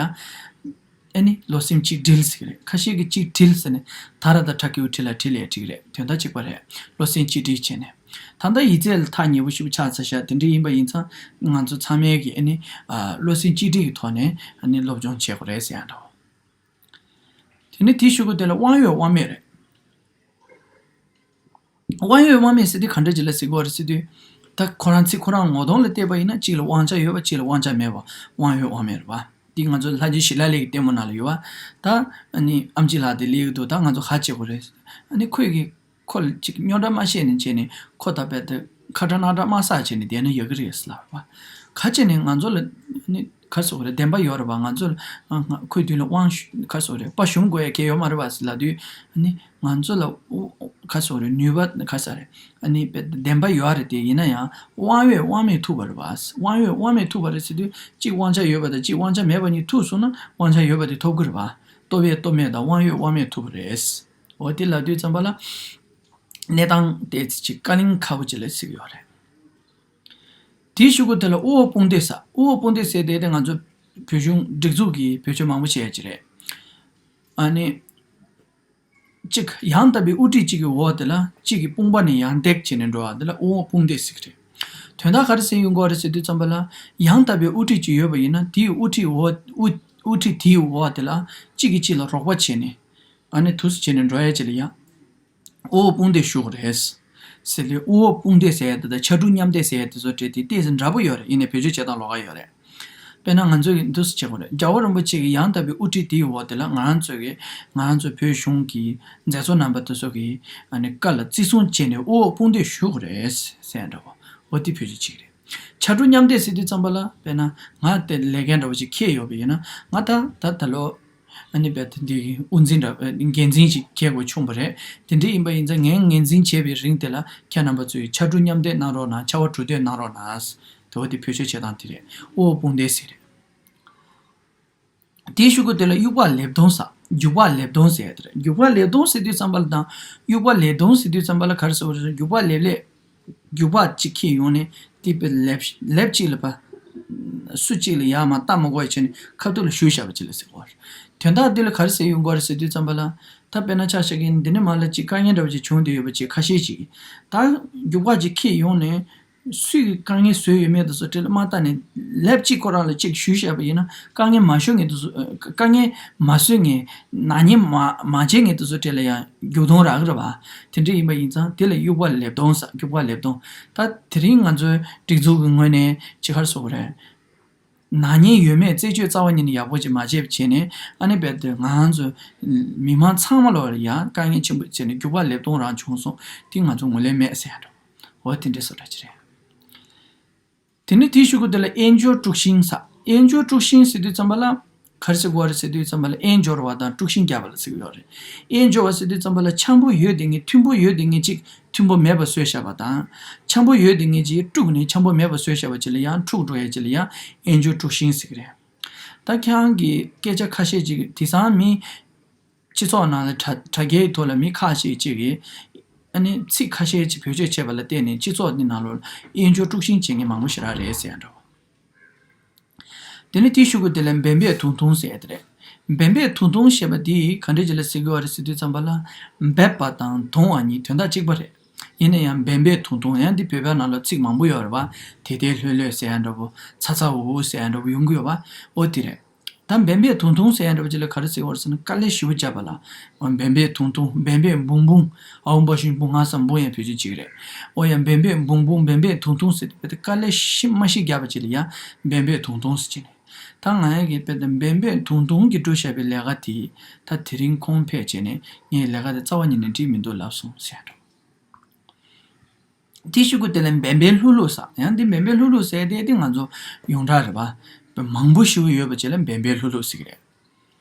ཨ་ནི་བློ་སེམས་གཅིག་སྒྲིལ་ཟེར་གི་རེད། ཁ་ཤས་ཀྱིས་གཅིག་སྒྲིལ་ཟེར་ནས། ད་ར་ད་ཁྲ་ཀེའུ་ཁྲི་ལ་ཁྲི་ལས་ཁྲི་རེད། དོན་དག་གཅིག་པ་རེད། བློ་སེམས་གཅིག་སྒྲིལ་བྱས་ནས། ད་ལྟ་ཡིག་ཚད་ལ་ཐག་ཉེ་པོ་ཞིག་ཆགས་ཚར་ཤག་དེ་འདྲ་ཡིན་པ་ཡིན་ཙང་། ང་ཚོ་ཚང་མས་ཀྱིས་ཨ་ནི་ཨ་བློ་སེམས་གཅིག་སྒྲིལ་གྱི་ཐོག་ནས་ཨ་ནི་སློབ་སྦྱོང་བྱེད་དགོས་རེད་ཟེར་ཡ་འདྲ་བོ། དེ་ནས་དེའི་གཞུག་གུ་དེ་ལ་དབང་ཡོད་དབང་མེད་རེད། དབང་ཡོད་དབང་མེད་ཟེར་དུས་ག་འདྲ་ཅིག་ལ་ཟེར་དགོས་རེད་ཟེར་དུས། ད་ཁོ་རང་ཚིག་ཁོ་རང་ངོ་གདོང་ལ་བལྟས་པ་ཡིན་ན། གཅིག་ལ་དབང་ཆ་ཡོད་པ། གཅིག་ལ་དབང་ཆ་མེད་པ། དབང་ཡོད་དབང་མེད་རེད་པ། འདི་ང་ཚོ་ལྷ་རྗེ་ཞི་ལྷ་གླིང་གི་ལྟད་མོ་ནང་ལ་ཡོད་པ། ད་ཨ་ནི་ཨེམ་ཆི་ལགས་དེ་སླེབས་ཀྱི་འདུག་ད་ང་ཚོ་ག་བྱེད་དགོས་རེད། ཨ་ནི་ཁོས་ཀྱི་ཁོ་ལ་ཅིག་རྙོག་དྲ་མ་བཤད་ནས་བྱས་ནས། ཁོ་ད་རྦད་དེ་ཁ་ཁྲ་ནག་ཁྲ་མ་བསགས་བྱས་ནས་བསྡད་ན་ཡག་གི་རེད་ཟེར་ལབ་པ། ག་བྱས་ནས་ང་ཚོ་ལ་ནི་ག་ཟེར་དགོས་རེད། བདེན་པ་ཡོད་རེད་པ། ང་ཚོ་ལ་ང་ང་ཁོའི་མདུན་ལ་དབང་ཞུ་ག་ཟེར་དགོས་རེད། དཔའ་ཞུམ་དགོས་ཡ་གལ་ཡོད་མ་རེད་པ་ཟེར་ལབ་དུས། ཨ་ནི་ང་ཚོ་ལ་ཨོ་ག་ཟེར་དགོས་རེད། ནུས་པ་ག་ཟེར་རེད། ཨ་ནི་བདེན་པ་ཡོད་རེད། དེ་ཡིན་ན་ཡང་དབང་ཡོད་དབང་མེད་ཐུག་པ་རེད་པ། དབང་ཡོད་དབང་མེད་ཐུག་པ་རེད་ཟེར་དུས། གཅིག་དབང་ཆ་ཡོད་པ་དང་གཅིག་དབང་ཆ་མེད་པ་གཉིས་ཐུག་སོང་ན། དབང་ཆ་ཡོད་པ་དེ་ཐོབ་ཀྱི་རེད་པ། སྟོབས་ཡོད་སྟོབས་མེད་དང་དབང་ཡོད་དབང་མེད་ཐུག་པ་རེད། འོ་དེ་ལབ་དུས་ཙམ་པ་ལ། གནས་སྟངས་དེ་ཅིག་དཀའ་གླེང་ཁག་པོ་ཅིག་ལ་ཟེར་གྱི་ཡོད་རེད། དེའི་གཞུག་གུ་དེ་ལ་དབུ་འོག་དཔུང་སྡེ་ཟེར། དབུ་འོག་དཔུང་སྡེ་ཟེར་དེ་དེ་ང་ཚོ་བོད་གཞུང་སྒྲིག་འཛུགས་ཀྱི་བེད་སྤྱོད་མང་པོ་བྱས་ཡ་ཅིག་རེད། ཨ་ནི། གཅིག་ཡང་དག་པའི་དབུ་ཁྲིད་གཅིག་གི་འོག་དེ་ལ་གཅིག་གི་དཔུང་པ་ནས་ཡར་འདེགས་བྱས་ནས་འགྲོ་བ་དེ་ལ་དབུ་འོག་དཔུང་སྡེ་ཟེར་གྱི་རེད། དོན་དག་ག་རེ་ཟེར་ཡོང་གི་རེད་ཟེར་དུས་ཙམ་པ་ལ། ཡང་དག་པའི་དབུ་ཁྲིད་ཅིག་ཡོད་པ་ཡིན་ན། དེའི་དབུ་ཁྲིད་འོག་དབུ་དབུ་ཁྲིད་དེའི་འོག་དེ་ལ་གཅིག་གིས་གཅིག་ལ་རོགས་པ་བྱས་ནས། ཨ་ནི་འདུག་སེ་བྱས་ནས་འགྲོ་ཡ་ཅིག་ལ་ཡ། དབུ་འོག་དཔུང་སྡེ་ཞུ་དགོས་རེད་ཟེར་ལས། དབུ་འོག་དཔུང་སྡེ་ཟེར་ཡ་དེ་དང་ཕྱར་གྲུ་མཉམ་འདེགས་ཟེར་ཡ་དེ་ཚོ་སྤྲད་དེ་ཏོག་ཙམ་འདྲ་པོ་ཡོད་རེད། ཡིན་ནའི་བེད་སྤྱོད་བྱེད་སྟངས་ལོགས་ཀ་ཡོད་རེད། དཔེར་ན་ང་ཚོས་འདུག་སེ་བྱེད་དགོས་རེད། རྒྱལ་བ་རིན་པོ་ཆེ་གི་ཡང་དག་པའི་དབུ་ཁྲིད་དེའི་འོག་དེ་ལ་ང་རང་ཚོ་གི་ང་རང་ཚོ་བོད་གཞུང་གི་མཛད་གཙོ་རྣམ་པ་དེ་ཚོ་གི་ཨ་ནི་བཀའ་ལ་བརྩི་སྲུང་བྱས་ནས་དབུ་འོག་དཔུང་འདེགས་ཞུ་དགོས་རེད་ཟེར་ཡ་འདྲ་བོ། འོ་དེ་བེད་སྤྱོད་བྱེད་ཀྱི་རེད། ཕྱར་གྲུ་མཉམ་འདེགས་ཟེར་དུས་ཙམ་པ་ལ་དཔེར་ན་ང་དེ་ལས་འགན་འདྲ་བོ་ཅིག་འཁྱེར་ཡོད་པ་ཡིན་ན་ང་ད་ད་ད་ལོ་ཨ་ནི་རྦད་དེ་འདི་གི་དབུ་འཛིན་འདྲ་འགན་འཛིན་ཅིག་འཁྱེར་དགོས་བྱུང་བ་རེད། དེ་འདྲ་ཡིན་པ་ཡིན་ཙང་ངས་འགན་འཛིན་བྱས་པའི་རིང་དེ་ལ་ཁྱེད་རྣམ་པ་ཚོས་ཕྱར་གྲུ་མཉམ་འདེགས་གནང་རོགས་གནང་། ཕྱར་བ་གྲུ་འདེགས་གནང་རོགས་གནང་། དེ་བ་དེ་བེད་སྤྱོད་བྱེད་སྟངས་དེ་རེད། དབུ་འོག་དཔུང་འདེགས་ཟེར་རེད། དེའི་གཞུག་གུ་དེ་ལ་དབྱུག་པ་ལེབ་སྟོང་ཟེར། རྒྱུག་པ་ལེབ་སྟོང་ཟེར་ཡ་དེ་རེད། རྒྱུག་པ་ལེབ་སྟོང་ཟེར་དུས་ཙམ་པ་ལ་དང་དབྱུག་པ་ལེབ་སྟོང་ཟེར་དུས་ཙམ་པ་ལ་ག་རེ་ཟེར་བ་རེད། རྒྱུག་པ་ལེབ་ལེབ། རྒྱུག་པ་གཅིག་འཁྱེར་ཡོང་ནས་དེ་པའི་ལེབ་ལེབ་གཅིག་ལ་པ། སུ་གཅིག་ལ་ཡར་མར་ལྟ་མ་དགོས་བྱས་ནས་ཁ་ཐུག་ལ་གཞུས་བཞག་པ་ཅིག་ལ་ཟེར་བ་རེད། དོན་དག་འདི་ལ་ག་རེ་ཟེར་ཡོང་གི་རེད་ཟེར་དུས་ཙམ་པ་ལ་ད་དཔེར་ན་ཆ་བཞག་གིན་འདི་ནས་མར་ལ་ཅིག་དཀའ་ངལ་འདྲ་བ་ཅིག་བྱུང་བསྡད་ཡོད་པ་ཅིག་ཁ་ཤས་ཅིག་ད་རྒྱུག་པ་ཅིག་འཁྱེར་ཡོང་ནས། སུས་དཀའ་ངལ་བཟོས་ཡོད་མེད་དེ་ཚོ་དེ་ལ་མ་ལྟ་ནས་ལེབ་གཅིག་ཁོ་རང་ལ་གཅིག་གཞུས་བཞག་པ་ཡིན་ན་དཀའ་ངལ་མ་ཤོར་མཁན་དེ་ཚོ་དཀའ་ངལ་མ་བཟོས་མཁན་ནག་ཉེས་མ་མ་བྱས་མཁན་དེ་ཚོ་དེ་ལ་ཡང་རྒྱུག་སྟོང་རག་གི་རེད་བ། དེ་འདྲ་ཡིན་པ་ཡིན་ཙང་དེ་ལ་དབྱུག་པ་ལེབ་སྟོང་ཟེར། རྒྱུག་པ་ལེབ་སྟོང་། ད་དེ་རིང་ང་ཚོའི་སྒྲིག་འཛུགས་ཀྱི་ངོས་ནས་ཅི་ག་རེ་ཟེར་དགོས་རེད། ནག་ཉེས་ཡོད་མེད་རྩད་གཅོད་རྩ་བ་ཉིད་ནས་ཡག་པོ་ཅིག་མ་བྱས་པ་བྱས་ནས་ཨ་ནི་རྦད་དེ་ང་རང་ཚོ་མི་མང་ཚང་མ་ལ་ཡང་དཀའ་ངལ་ཆེན་པོ་བྱས་ནས་རྒྱུག་པ་ལེབ་སྟོང་རང་བྱུང་སོང་། དེ་ང་ཚོ་ངོས་ལེན་མེད་ཟེར་ཡ་འདྲ། འོ་དེ་འདྲའི་བཟོ་འདྲ་ཅིག་རེད། དེ་ནས་དེའི་གཞུག་གུ་དེ་ལ་དབྱེན་སྦྱོར་དཀྲུག་ཤིང་ཟེར། དབྱེན་སྦྱོར་དཀྲུག་ཤིང་ཟེར་དུས་ཙམ་པ་ལ་ག་རེ་ཟེར་དགོས་རེད་ཟེར་དུས་ཙམ་པ་ལ་དབྱེན་སྦྱོར་བ་དང་དཀྲུག་ཤིང་རྒྱག་པ་ལ་ཟེར་གྱི་ཡོད་རེད། དབྱེན་སྦྱོར་བ་ཟེར་དུས་ཙམ་པ་ལ་འཆམ་པོ་ཡོད་དེ་ངས་མཐུན་པོ་ཡོད་དེ་ངས་གཅིག་མཐུན་པོ་མེད་པ་བཟོས་བཞག་པ་དང་། འཆམ་པོ་ཡོད་དེ་ངས་གཅིག་དཀྲུགས་ནས་འཆམ་པོ་མེད་པ་བཟོས་བཞག་པ་ཅིག་ལ་ཡང་འཁྲུག་འགྲོ་ཡས་ཅིག་ལ་ཡང་དབྱེན་སྦྱོར་དཀྲུག་ཤིང་ཟེར་གྱི་རེད། ད་ཁྱེད་རང་གི་སྐད་ཆ་ཁ་ཤས་ཅིག་དེང་སང་མི་སྤྱི་ཚོགས་ནང་ལ་དྲ་དྲ་རྒྱའི་ཐོག་ལ་མི་ཁ་ཤས་ཅིག་གིས་ཨ་ནི་ཚིག་ཁ་ཤས་ཅིག་བེད་སྤྱོད་བྱས་པ་ལ་བརྟེན་ནས་སྤྱི་ཚོགས་འདི་ནང་ལོགས་ལ་དབྱེན་སྦྱོར་དཀྲུག་ཤིང་བྱེད་མཁན་མང་པོ་ཞེ་དྲག་རེད་ཟེར་ཡ་འདྲ་བོ། དེ་ནས་དེའི་གཞུག་གུ་དེ་ལ་འབད་འབད་དུང་དུང་ཟེར་ཡ་དེ་རེད། འབད་འབད་དུང་དུང་ཞེས་པ་འདི་ག་འདྲ་ཅིག་ལ་ཟེར་གྱི་ཡོད་རེད་ཟེར་དུས་ཙམ་པ་ལ། འབད་པ་དང་དུང་བ་གཉིས་དོན་དག་གཅིག་པ་རེད། ཡིན་ན་ཡང་འབད་འབད་དུང་དུང་ཡང་འདི་བོད་པའི་ནང་ལ་ཚིག་མང་པོ་ཡོད་རེད་བ། དེ་དེ་ལྷོད་ལྷོད་ཟེར་ཡ་འདྲ་བོ། ཚ་ཚ་འུར་འུར་ཟེར་ཡ་འདྲ་བོ་ཡོང་གི་ཡོད་བ། ཨོ་དེ་རེད། ད་འབད་འབད་དུང་དུང་ཟེར་ཡ་འདྲ་བོ་ཅིག་ལ་ག་རེ་ཟེར་བ་རེད་ཟེར་ན་དཀའ་ལས་ཞེ་པོ་བརྒྱབ་པ་ལ། འབད་འབད་དུང་དུང་འབད་འབད་འབུང་འབུང་། ཨའོ་འབའ་ཤིང་འབུང་ང་སམ་འབུང་ཡང་བེད་སྤྱོད་བྱེད་ཀྱི་རེད། ཨོ་ཡང་འབད་འབད་འབུང་འབུང་འབད་འབད་དུང་དུང་ཟེར་དུས་དཀའ་ལས་ཤི་མ་ཤི་བརྒྱབ་པ་ཅིག་ལ་ཡང་འབད་འབད་དུང་དུང་ཟེར་བྱས་ནས། ད་ང་ཡང་གི་དཔེ་ད་འབད་འབད་དུང་དུང་གི་སྒྲུབ་བྱ་བའི་ལས་ཀ་དེ་ད་དེ་རིང་ཁོང་ཕེབས་བྱས་ནས་ངས་ལས་ཀ་དེ་རྩ་བ་ཉིད་ནས་འགྲིག་མི་འདུག་ལབ་སོང་ཟེར་ཡ་འདྲ། དེའི་གཞུག་གུ་དེ་ལ་འབད་འབད་ལྷུག་ལྷུག་ཟེར། ཡང་འདི་འབད་འབད་ལྷུག་ལྷུག་ཟེར་དེ་དེ་ང་ཚོ་ཡོངས་གྲགས་རེད་པ། མང་པོ་ཞེ་པོ་ཡོད་པ་ཅིག་ལ་འབད་འབད་ལྷུག་ལྷུག་ཟེར་གྱི་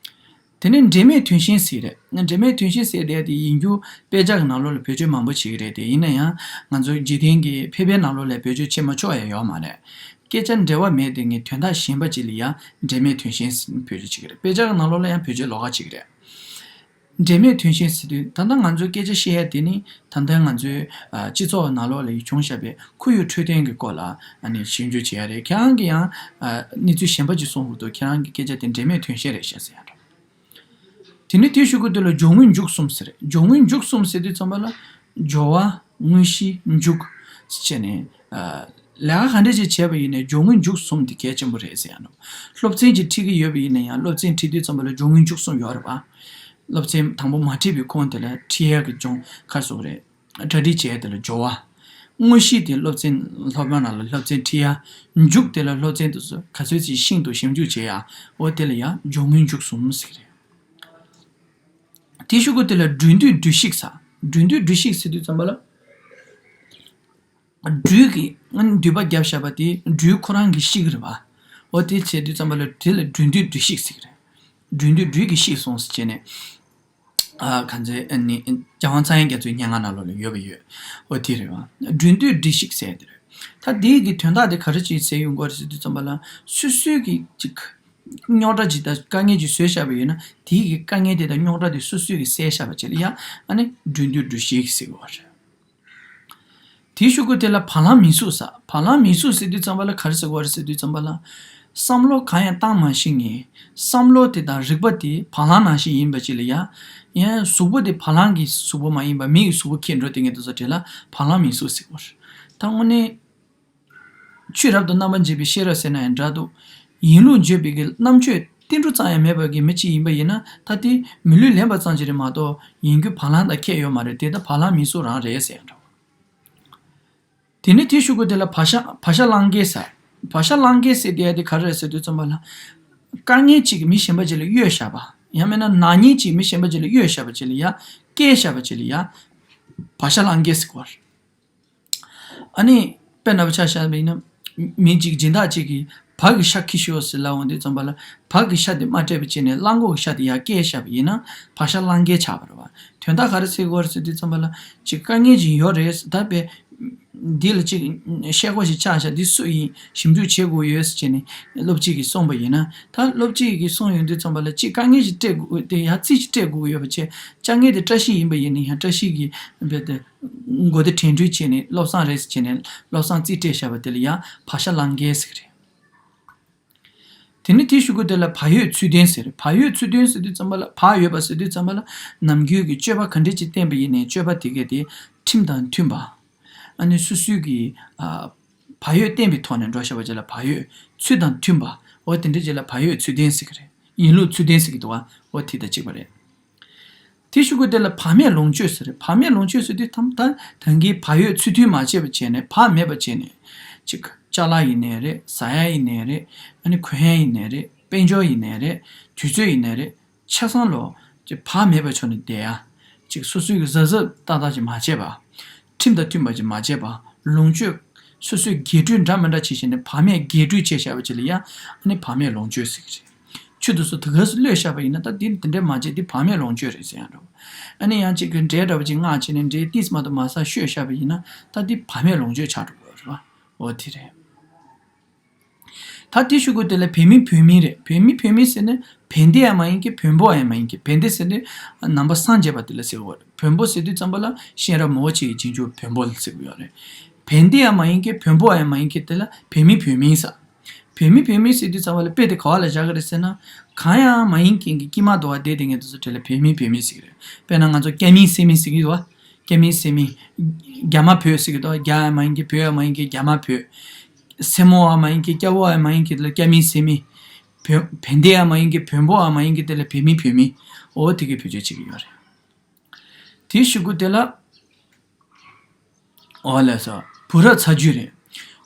རེད། དེ་ནས་འབྲེལ་མེད་དོན་གཞན་ཟེར་གྱི་རེད། འབྲེལ་མེད་དོན་གཞན་ཟེར་དེ་དེ་ཡིན་རྒྱུ་དཔེ་ཆ་གི་ནང་ལོགས་ལ་བེད་སྤྱོད་མང་པོ་བྱེད་ཀྱི་རེད་དེ། ཡིན་ན་ཡང་ང་ཚོ་འཇིག་རྟེན་གྱི་ཕལ་པའི་ནང་ལོགས་ལ་བེད་སྤྱོད་བྱེད་མ་ཆོག་ཡ་ཡོད་མ་རེད། སྐད་ཆ་འབྲེལ་བ་མེད་དེ་ངས་དོན་དག་གཞན་པ་ཅིག་ལ་ཡང་འབྲེལ་མེད་དོན་གཞན་བེད་སྤྱོད་བྱེད་ཀྱི་རེད། དཔེ་ཆ་གི་ནང་ལོགས་ལ་ཡང་བེད་སྤྱོད་ལོགས་ཀ་བྱེད་ཀྱི་རེད། འབྲེལ་མེད་དོན་གཞན་ཟེར་དུས་ད་ལྟ་ང་ཚོའི་སྐད་ཆ་བཤད་ཡ་དེ་ནི་ད་ལྟ་ང་ཚོའི་ཨ་སྤྱི་ཚོགས་ནང་ལོགས་ལ་ཡོད་བྱུང་བཞག་པའི་ཁོར་ཡུག་འཕྲོད་བསྟེན་གྱི་སྐོར་ལ་ཨ་ནི་ཞིབ་འཇུག་བྱེད་ཡ་རེད། ཁྱེད་རང་གིས་ཡང་ཨ་གནས་ཚུལ་གཞན་པ་ཅིག་གསུང་དགོས་འདུག་ཁྱེད་རང་གི་སྐད་ཆ་དེ་འབྲེལ་མེད་དོན་གཞན་རེད་ཤག་ཟེར་ཡ་འདྲ། དེ་ནས་དེའི་གཞུག་གུ་དེ་ལ་སྦྱོར་དངོས་མཇུག་གསུམ་ཟེར། སྦྱོར་དངོས་མཇུག་གསུམ་ཟེར་དུས་ཙམ་པ་ལ་སྦྱོར་བ་དངོས་གཞི་མཇུག་ཟེར་ནས་ཨ་ལས་ཀ་ག་འདྲ་ཅིག་བྱས་པ་ཡིན་ནའི་སྦྱོར་དངོས་མཇུག་གསུམ་དེ་གལ་ཆེན་པོ་རེད་ཟེར་ཡ་འདྲ། སློབ་ཚན་ཅིག་ཁྲིད་ཀྱི་ཡོད་པ་ཡིན་ན་ཡང་སློབ་ཚན་ཁྲིད་དུས་ཙམ་པ་ལ་སྦྱོར་དངོས་མཇུག་གསུམ་ཡོད་རེད་པ། སློབ་ཚན་དང་པོ་མ་ཁྲིད་པའི་གོང་དེ་ལ་ཁྲིད་ཡག་གི་སྦྱོང་ག་རེ་ཟེར་དགོས་རེད། གྲ་སྒྲིག་བྱས་དེ་ལ་སྦྱོར་བ། དངོས་གཞི་དེ་སློབ་ཚན་སློབ་མ་རྣམས་ལ་སློབ་ཚན་ཁྲིད་ཡ། མཇུག་དེ་ལ་སློབ་ཚན་དེ་ཚོ་ག་ཚོད་ཅིག་ཤིན་ཏུ་ཞིབ་འཇུག་བྱེད་ཡ། འོ་དེ་ལ་ཡང་སྦྱོར་དངོས་མཇུག་གསུམ་ཟེར་གྱི་རེད། དེའི་གཞུག་གུ་དེ་ལ་སྦྲུལ་མདུད་སྦྲུལ་ཤིག་ཟེར། སྦྲུལ་མདུད་སྦྲུལ་ཤིག་ཟེར་དུས་ཙམ་པ་ལ། སྦྲུལ་གྱི་མདུད་པ་བརྒྱབ་བཞག་པ་དེ་སྦྲུལ་ཁོ་རང་གིས་ཤི་གི་རེད་པ། འོ་དེ་བྱས་དུས་ཙམ་པ་ལ་དེ་ལ་སྦྲུལ་མདུད་སྦྲུལ་ཤིག་ཟེར་གྱི་རེད། སྦྲུལ་མདུད་སྦྲུལ་གྱིས་ཤིག་སོང་ཟེར་བྱས་ནས། ཨ་ག་ཚོད་ཨ་ནི་རྒྱལ་དབང་ཚངས་དབྱངས་རྒྱ་མཚོའི་སྙན་ངག་ནང་ལོགས་ལ་ཡོད་པ་ཡོད། འོ་དེ་རེད་པ། སྦྲུལ་མདུད་སྦྲུལ་ཤིག་ཟེར་དེ་རེད། ད་དེའི་གི་དོན་དག་དེ་ག་རེ་ཅིག་ཟེར་ཡོང་གི་རེད་ཟེར་དུས་ཙམ་པ་ལ་སོ་སོའི་གི་ཅིག་རྙོག་དྲ་ཅིག་དང་དཀའ་ངལ་ཅིག་བཟོས་བཞག་པ་ཡིན་ན་དེའི་གི་དཀའ་ངལ་དེ་དང་རྙོག་དྲ་དེ་སོ་སོའི་གི་བསལ་བཞག་པ་ཅིག་ལ་ཡང་ཨ་ནི་སྦྲུལ་མདུད་སྦྲུལ་ཤིག་ཟེར་གི་རེད། དེའི་གཞུག་གུ་དེ་ལ་བ་ལང་མིང་གཟུགས་ཟེར། བ་ལང་མིང་གཟུགས་ཟེར་དུས་ཙམ་པ་ལ་ག་རེ་ཟེར་དགོས་རེད་ཟེར་དུས་ཙམ་པ་ལ། བསམ་བློ་གང་ཡང་བཏང་མ་ཤེས་མཁན། བསམ་བློ་དེ་དང་རིག་པ་དེ་བ་ལང་ནང་བཞིན་ཡིན་པ་ཅིག་ལ་ཡ། ཡང་གཟུགས་པོ་དེ་བ་ལང་གི་གཟུགས་པོ་མ་ཡིན་པ་མི་ཡི་གཟུགས་པོ་འཁྱེར་འགྲོ་དེ་ངེས་དུ་ས་དེ་ལ་བ་ལང་མིང་གཟུགས་ཟེར་དགོས་རེད། ད་དངོས་གནས། ཆོས་རབ་ཏུ་རྣམ་པར་འབྱེད་པའི་ཤེས་རབ་ཟེར་ན་ཡང་འདྲ་འདུག་ཡིན་ལུགས་བརྗོད་པའི་གི་རྣམ་དཔྱོད་ཏིལ་འབྲུ་ཙམ་ཡང་མེད་པ་གི་མི་གཅིག་ཡིན་པ་ཡིན་ན་ད་དེ་མི་ལུས་ལེན་པ་ཙམ་ཅིག་རེད་མ་གཏོགས་ཡིན་རྒྱུ་བ་ལང་དང་ཁྱད་ཡོད་མ་རེད། དེ་ད་བ་ལང་མིང་གཟུགས་རང་རེད་ཟེར་ཡང་འདྲ། དེ་ནས་དེའི་གཞུག་གུ་དེ་ལ་བ་ཤ་བ་ཤ་གླང་གེ་ཟེར། བག་ཆགས་གླང་གེ་ཟེར་དེ་ཡ་དེ་ག་རེ་རེད་ཟེར་དུས་ཙམ་པ་ལ། དཀའ་ངལ་གཅིག་གིས་མི་གཞན་པ་ཅིག་ལ་གཡོས་བཞག་པ། ཡང་མིན་ན་ནག་ཉེས་གཅིག་མི་གཞན་པ་ཅིག་ལ་གཡོས་བཞག་པ་ཅིག་ལ་ཡ། བཀལ་བཞག་པ་ཅིག་ལ་ཡ། བག་ཆགས་གླང་གེ་ཟེར་གོ་བ་རེད། ཨ་ནི། དཔེར་ན་བྱ་བཞག་པ་ཡིན་ན། མི་གཅིག་སྦྱིན་བདག་གཅིག་གིས་བག་གི་ཤ་འཁྱེར་ཤོག་ཟེར་ལབ་འོང་དུས་ཙམ་པ་ལ། བག་གི་ཤ་དེ་མ་སྤྲད་པ་བྱས་ནས་གླང་གོག་གི་ཤ་དེ་ཡར་བཀལ་བཞག་པ་ཡིན་ན་བག་ཆགས་གླང་གེ་ཆགས་པ་རེད་བ། དོན་དག་ག་རེ་ཟེར་དགོས་རེད་ཟེར་དུས་ཙམ་པ་ལ། ཅིག་དཀའ་ངལ་ཅིག་ཡོད་རེད་ཟེར། ད་དཔེ། འདི་ལ་ཅིག་བཤད་སྒོ་ཞིག་ཆགས་བཞག་འདི་སུ་ཡིན། ཞིབ་འཇུག་བྱེད་དགོས་ཡོད་ཟེར་བྱས་ནས་སློབ་སྤྱི་གིས་གསུངས་པ་ཡིན་ན། ད་སློབ་སྤྱི་གིས་གསུངས་ཡོང་དུས་ཙམ་པ་ལ་ཅིག་དཀའ་ངལ་ཞིག་སྤྲད་དགོས་དེ་ཡང་རྩིས་ཞིག་སྤྲད་དགོས་ཡོད་པ་བྱས། དཀའ་ངལ་དེ་བཀྲ་ཤིས་ཡིན་པ་ཡིན་ན་ཡང་བཀྲ་ཤིས་ཀྱིས་རྦད་དེ་མགོ་བདེ་དྲན་འཕྲུལ་བྱས་ནས་བློ་བཟང་རེད་ཟེར་བྱས་ནས་བློ་བཟང་རྩིས་སྤྲད་བཞག་པ་དེ་ལ་ཡང་བག་ཆགས་གླང་གེ་ཟེར་གི་རེད། དེ་ནས་དེའི་གཞུག་གུ་དེ་ལ་བག་ཡོད་ཚུལ་ལྡན་ཟེར། བག་ཡོད་ཚུལ་ལྡན་ཟེར་དུས་ཙམ་པ་ལ། བག་ཡོད་པ་ཟེར་དུས་ཙམ་པ་ལ། ནམ་རྒྱུན་གྱི་སྤྱོད་པ་ག་འདྲ་ཅིག་བསྟེན་པ་ཡིན་ནའི་སྤྱོད་པ་དེ་གས་དེ་ཁྲིམས་དང་མཐུན་པ། ཨ་ནི་སོ་སོའི་གི་ཨ། བག་ཡོད་བསྟེན་པའི་ཐོག་ནས་འགྲོ་བྱ་བ་ཅིག་ལ་བག་ཡོད་ཚུལ་དང་མཐུན་པ། འོ་དེ་འདྲ་ཅིག་ལ་བག་ཡོད་ཚུལ་ལྡན་ཟེར་གི་རེད། ཡིན་ལུགས་ཚུལ་ལྡན་ཟེར་གི་འདུག་བ། འོ་དེ་དང་གཅིག་པ་རེད། དེའི་གཞུག་གུ་དེ་ལ་བག་མེད་ལོངས་སྤྱོད་ཟེར། བག་མེད་ལོངས་སྤྱོད་ཟེར་དུས་ད་ལྟ་ད་གིན་བག་ཡོད་ཚུལ་མཐུན་མ་བྱས་པ་བྱས་ནས་བག་མེད་པ་བྱས་ནས། ཅིག་ཅ་ལག་ཡིན་ནའི་རེད། ཟ་ཡ་ཡིན་ནའི་རེད། ཨ་ནི་གོན་ཡ་ཡིན་ནའི་རེད། དཔལ་འབྱོར་ཡིན་ནའི་རེད། དུས་ཚོད་ཡིན་ནའི་རེད། ཆ་ཚང་ལོ། ཅིག་བག་མེད་པའི་ཕྱོགས་ནས་བསྡད་ཡ། ཅིག་སོ་སོའི་གི་གཟབ་གཟབ་ཏག་ཏག་ཅིག་མ་བྱས་པ། ཁྲིམས་དང་མཐུན་པ་ཅིག་མ་བྱས་པ། ལོངས་སྤྱོད། སོ་སོའི་རྒྱས་སྤྲོས་འདྲ་མི་འདྲ་བྱེད་བཞིན་ནས་བག་མེད་རྒྱས་སྤྲོས་བྱས་བཞག་པ་ཅིག་ལ་ཡ། ཨ་ནི་བག་མེད་ལོངས་སྤྱོད་ཟེར་གི་རེད། ཆུ་དེ་ཚོ་དེ་ག་སུ་གློད་བཞག་པ་ཡིན་ན། ད་འདི་དེ་འདྲ་མ་བྱེད། འདི་བག་མེད་ལོངས་སྤྱོད་རེད་ཟེར་ཡ་འགྲོ། ཨ་ནི་ཡང་ཅིག་གི་འབྲས་འདྲ་བ་ཅིག་མངགས་བྱས་ནས་འབྲས་ཏིས་མ་གཏོགས་མ་ཟ་ཤོད་བཞག་པ་ཡིན་ན། ད་འདི་བག་མེད་ལོངས་སྤྱོད་ཆགས་འགྲོ་གི་རེད་བ། འོ་དེ་རེད། ད་དེའི་གཞུག་གུ་དེ་ལ་བོད་མིས་བོད་མིན་རེད། བོད་མིས་བོད་མིན་ཟེར་ནས་བན་དེ་ཡང་མ་ཡིན་གི། བོན་པོ་ཡང་མ་ཡིན་གི། བན་དེ་ཟེར་དུས་ནང་པ་སངས་རྒྱས་པ་དེ་ལ་ཟེར་གི་ཡོད་རེད། བོན་པོ་ཟེར་དུས་ཙམ་པ་ལ་གཤེན་རབ་མང་པོ་ཅིག་གི་རྗེས་འཇུག་བོན་པོ་ལ་ཟེར་གི་ཡོད་རེད། བན་དེ་ཡང་མ་ཡིན་གི། བོན་པོ་ཡང་མ་ཡིན་གི། དེ་ལ་བོད་མིས་བོད་མིན་ཟེར། བོད་མིས་བོད་མིན་ཟེར་དུས་ཙམ་པ་ལ་དཔེ་དེ་ག་བ་ལ་བཞག་གི་རེད་ཟེར་ན། གང་ཡང་མ་ཡིན་མཁན་གྱི་དཀྱིལ་མ་རྡོ་བ་དེ་དེ་ངས་དེ་ཚོ་གྲས་ལ་བོད་མིས་བོད་མིན་ཟེར་གི་རེད། དཔེར་ན་ང་ཚོ་སྐྱ་མིན་སེ་མིན་ཟེར་གི་ཡོད་བ། སྐྱ་མིན་སེ་མིན། རྒྱ་མ་བོད་ཟེར་གི་འདུག་རྒྱ་ཡང་མ་ཡིན་གི། བོད་ཡང་མ་ཡིན་གི། རྒྱ་མ་བོད། སེ་མོ་ཡང་མ་ཡིན་གི། སྐྱ་བོ་ཡང་མ་ཡིན་གི། དེ་ལ་སྐྱ་མིན་སེ་མིན། བོད་བན་དེ་ཡང་མ་ཡིན་གི། བོན་པོ་ཡང་མ་ཡིན་གི། དེ་ལ་བོད་མིས་བོད་མིན། འོ་དེ་གི་བེད་སྤྱོད་བྱེད་ཀྱི་ཡོད་རེད། དེའི་གཞུག་གུ་དེ་ལ། འོ་ལགས་སོ། བུ་རབས་ཚ་རྒྱུད་རེད།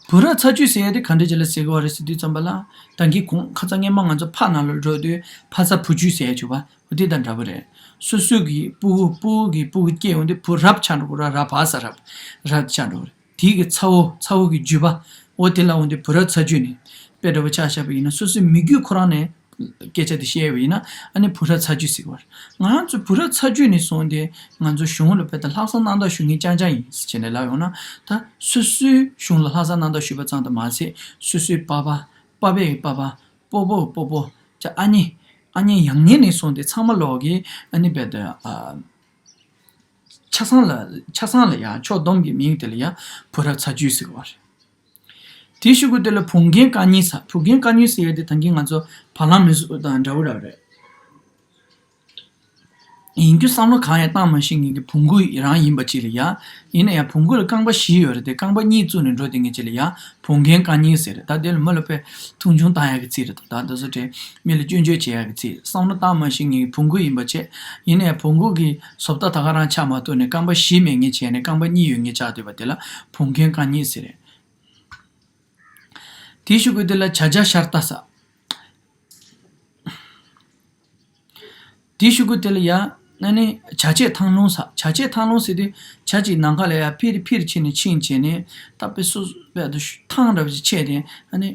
བུ་རབས་ཚ་རྒྱུད་ཟེར་ཡ་དེ་ག་འདྲ་ཅིག་ལ་ཟེར་གི་ཡོད་རེད་ཟེར་དུས་ཙམ་པ་ལ། ད་གིན་གོང་ཁ་སང་སྔས་མ་ང་ཚོ་ཕ་ནང་ལ་འགྲོ་དུས་ཕ་ཚ་བུ་རྒྱུད་ཟེར་ཡ་བྱུང་བ། འོ་དེ་དང་འདྲ་པོ་རེད། སོ་སོ་གི་སྤུ་གུ་སྤུ་གུ་གི་སྤུ་གུ་སྐྱེས་ཡོང་དུས་བུ་རབས་ཆགས་འགྲོ་གི་རེད། རབས་བ་ས་རབས་རབས་ཆགས་འགྲོ་གི་རེད། དེའི་གི་ཚ་བོ་ཚ་བོ་གི་རྒྱུད་པ། འོ་དེ་ལ་འོང་དུས་བུ་རབས་ཚ་རྒྱུད་ནི། དཔེ་འདྲ་པོ་ཆ་བཞག་པ་ཡིན་ན་སོ་སོའི་མི་རྒྱུད་ཁོ་རང་ནས་སྐད་ཆ་དེ་བཤད་པ་ཡིན་ན། ཨ་ནི་བུ་རབས་ཚ་རྒྱུད་ཟེར་གི་རེད། ང་རང་ཚོ་བུ་རབས་ཚ་རྒྱུད་ནས་བཟུང་སྟེ་ང་ཚོ་གཞུང་ལ་དཔེ་ད་ལྷག་བསམ་རྣམ་དག་ཞུ་མཁན་རྐྱང་རྐྱང་ཡིན་ཟེར་བྱས་ནས་ལབ་ཡོང་ན། ད་སོ་སོའི་གཞུང་ལ་ལྷག་བསམ་རྣམ་དག་ཞུས་པ་ཙམ་དུ་མ་ཟད། སོ་སོའི་པ་ཕ། པ་ཕའི་པ་ཕ། སྤོ་བོའི་སྤོ་བོ། ཅིག་ཨ་ནེ། ཨ་ནེ་ཡང་སྙིང་ནས་བཟུང་སྟེ་ཚང་མ་ལོག་གི་ཨ་ནི་དཔེ་ད་ཨ། ཆ་ཚང་ལ་ཆ་ཚང་ལ་ཡང་ཕྱོགས་བསྡོམས་ཀྱི་མིང་དེ་ལ་ཡང་བུ་རབས་ཚ་རྒྱུད་ཟེར་གི་རེད། དེའི་གཞུག་གུ་དེ་ལ་བུ་རྒན་རྐང་གཉིས་ཟེར། བུ་རྒན་རྐང་གཉིས་ཟེར་ཡ་དེ་ད་གིན་ང་ཚོ་བ་ལང་མི་གཟུགས་དང་འདྲ་བོ་རང་རེད། ཡིན་རྒྱུ་བསམ་བློ་གང་ཡང་བཏང་མ་ཤེས་མཁན་གྱི་བོང་གུ་རང་ཡིན་པ་ཅིག་ལ་ཡ། ཡིན་ན་ཡང་བོང་གུ་ལ་རྐང་པ་བཞི་ཡོད་རེད་དེ། རྐང་པ་གཉིས་བཙུགས་ནས་འགྲོ་བསྡད་མཁན་ཅིག་ལ་ཡ་བུ་རྒན་རྐང་གཉིས་ཟེར་རེད། ད་དེ་ལ་མི་ལ་དཔེ་མཐོང་ཆུང་བཏང་ཡག་གི་ཚིག་རེད། ད་ད་དེ་ཚོ་དེ་མི་ལ་སྐྱོན་བརྗོད་བྱེད་ཡག་གི་ཚིག་བསམ་བློ་བཏང་མ་ཤེས་མཁན་གྱི་བོང་གུ་ཡིན་པ་བྱས། ཡིན་ན་ཡང་བོང་གུ་གི་བཟོ་ལྟ་ད་ག་རང་ཆགས་མ་ཐུབ་ནས་རྐང་པ་བཞི་མེད་མཁན་བྱས་ནས་རྐང་པ་གཉིས་ཡོད་མཁན་ཆགས་བསྡད་པ་དེ་ལ་བུ་རྒན་རྐང་གཉིས་ཟེར་རེད། དེའི་གཞུག་གུ་དེ་ལ་བྱ་བྱ་ཤར་ལྟ་ཟེར། དེའི་གཞུག་གུ་དེ་ལ་ཡ། ཨ་ནི་བྱ་བྱེད་ཐང་ལུང་ཟེར། བྱ་བྱེད་ཐང་ལུང་ཟེར་དུས་བྱ་གཅིག་ནམ་མཁའ་ལ་ཡ་ཕིར་ཕིར་ཕྱིན་ནས་ཕྱིན་བྱས་ནས། ད་དཔེ་སོ་སོ་དཔེ་ཐང་འདྲ་བ་ཅིག་ཆད་དེ། ཨ་ནི།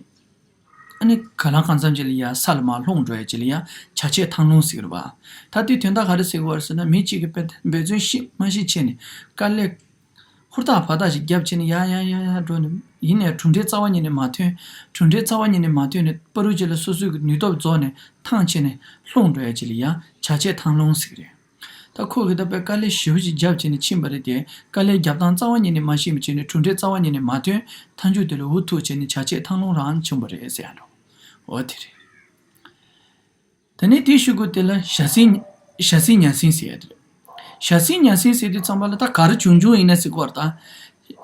ཨ་ནི་ག་ལ་གང་འཚམ་ཅིག་ལ་ཡ་ས་ལ་མར་ལྷུང་འགྲོ་ཡ་ཅིག་ལ་ཡ་བྱ་བྱེད་ཐང་ལུང་ཟེར་གི་རེད་པ། ད་དེའི་དོན་དག་ག་རེ་ཟེར་གི་ཡོད་རེད་ཟེར་ན། མི་གཅིག་གིས་དཔེ་འབད་བརྩོན་ཤེས་མ་ཤེས་བྱས་ནས་དཀའ་ལས། ཧུར་ཐག་བར་ཐག་ཞིག་བརྒྱབ་བྱས་ནས་ཡར་ཡར་ཡར་ཡར་འགྲོ་ནས། ཡིན་ནའི་གྲུ་འབྲས་རྩ་བ་ཉིད་ནས་མ་ཐོན། གྲུ་འབྲས་རྩ་བ་ཉིད་ནས་མ་ཐོན་ནས་བར་དུ་ཅིག་ལ་སོ་སོའི་གི་ནུས་སྟོབས་རྫོགས་ནས་ཐང་ཆད་ནས་ལྷུང་འགྲོ་ཡ་ཅིག་ལ་ཡ་བྱ་བྱེད་ཐང་ལུང་ཟེར་གི་རེད། ད་ཁོ་གིས་ད་དཔེ་དཀའ་ལས་ཞེ་པོ་ཅིག་བརྒྱབ་བྱས་ནས་ཕྱིན་པ་རེད་དེ། དཀའ་ལས་རྒྱབ་སྟངས་རྩ་བ་ཉིད་ནས་མ་ཤེས་པ་བྱས་ནས་གྲུ་འབྲས་རྩ་བ་ཉིད་ནས་མ་ཐོན། མཐའ་མཇུག་དེ་ལ་འུ་ཐུག་བྱས་ནས་བྱ་བྱེད་ཐང་ལུང་རང་བྱུང་བ་རེད་ཟེར་ཡ་འགྲོ། འོ་དེ་རེད། དེ་ནས་དེའི་གཞུག་གུ་དེ་ལ་བྱ་སྲིན། བྱ་སྲིན་ཉ་སྲིན་ཟེར་ཡ་དེ་རེད། བྱ་སྲིན་ཉ་སྲིན་ཟེར་དུས་ཙམ་པ་ལ་ད་ག་རེ་བྱུང་བྱུང་ཡིན་ན་ཟེར་གོ་བ་རེད་ད།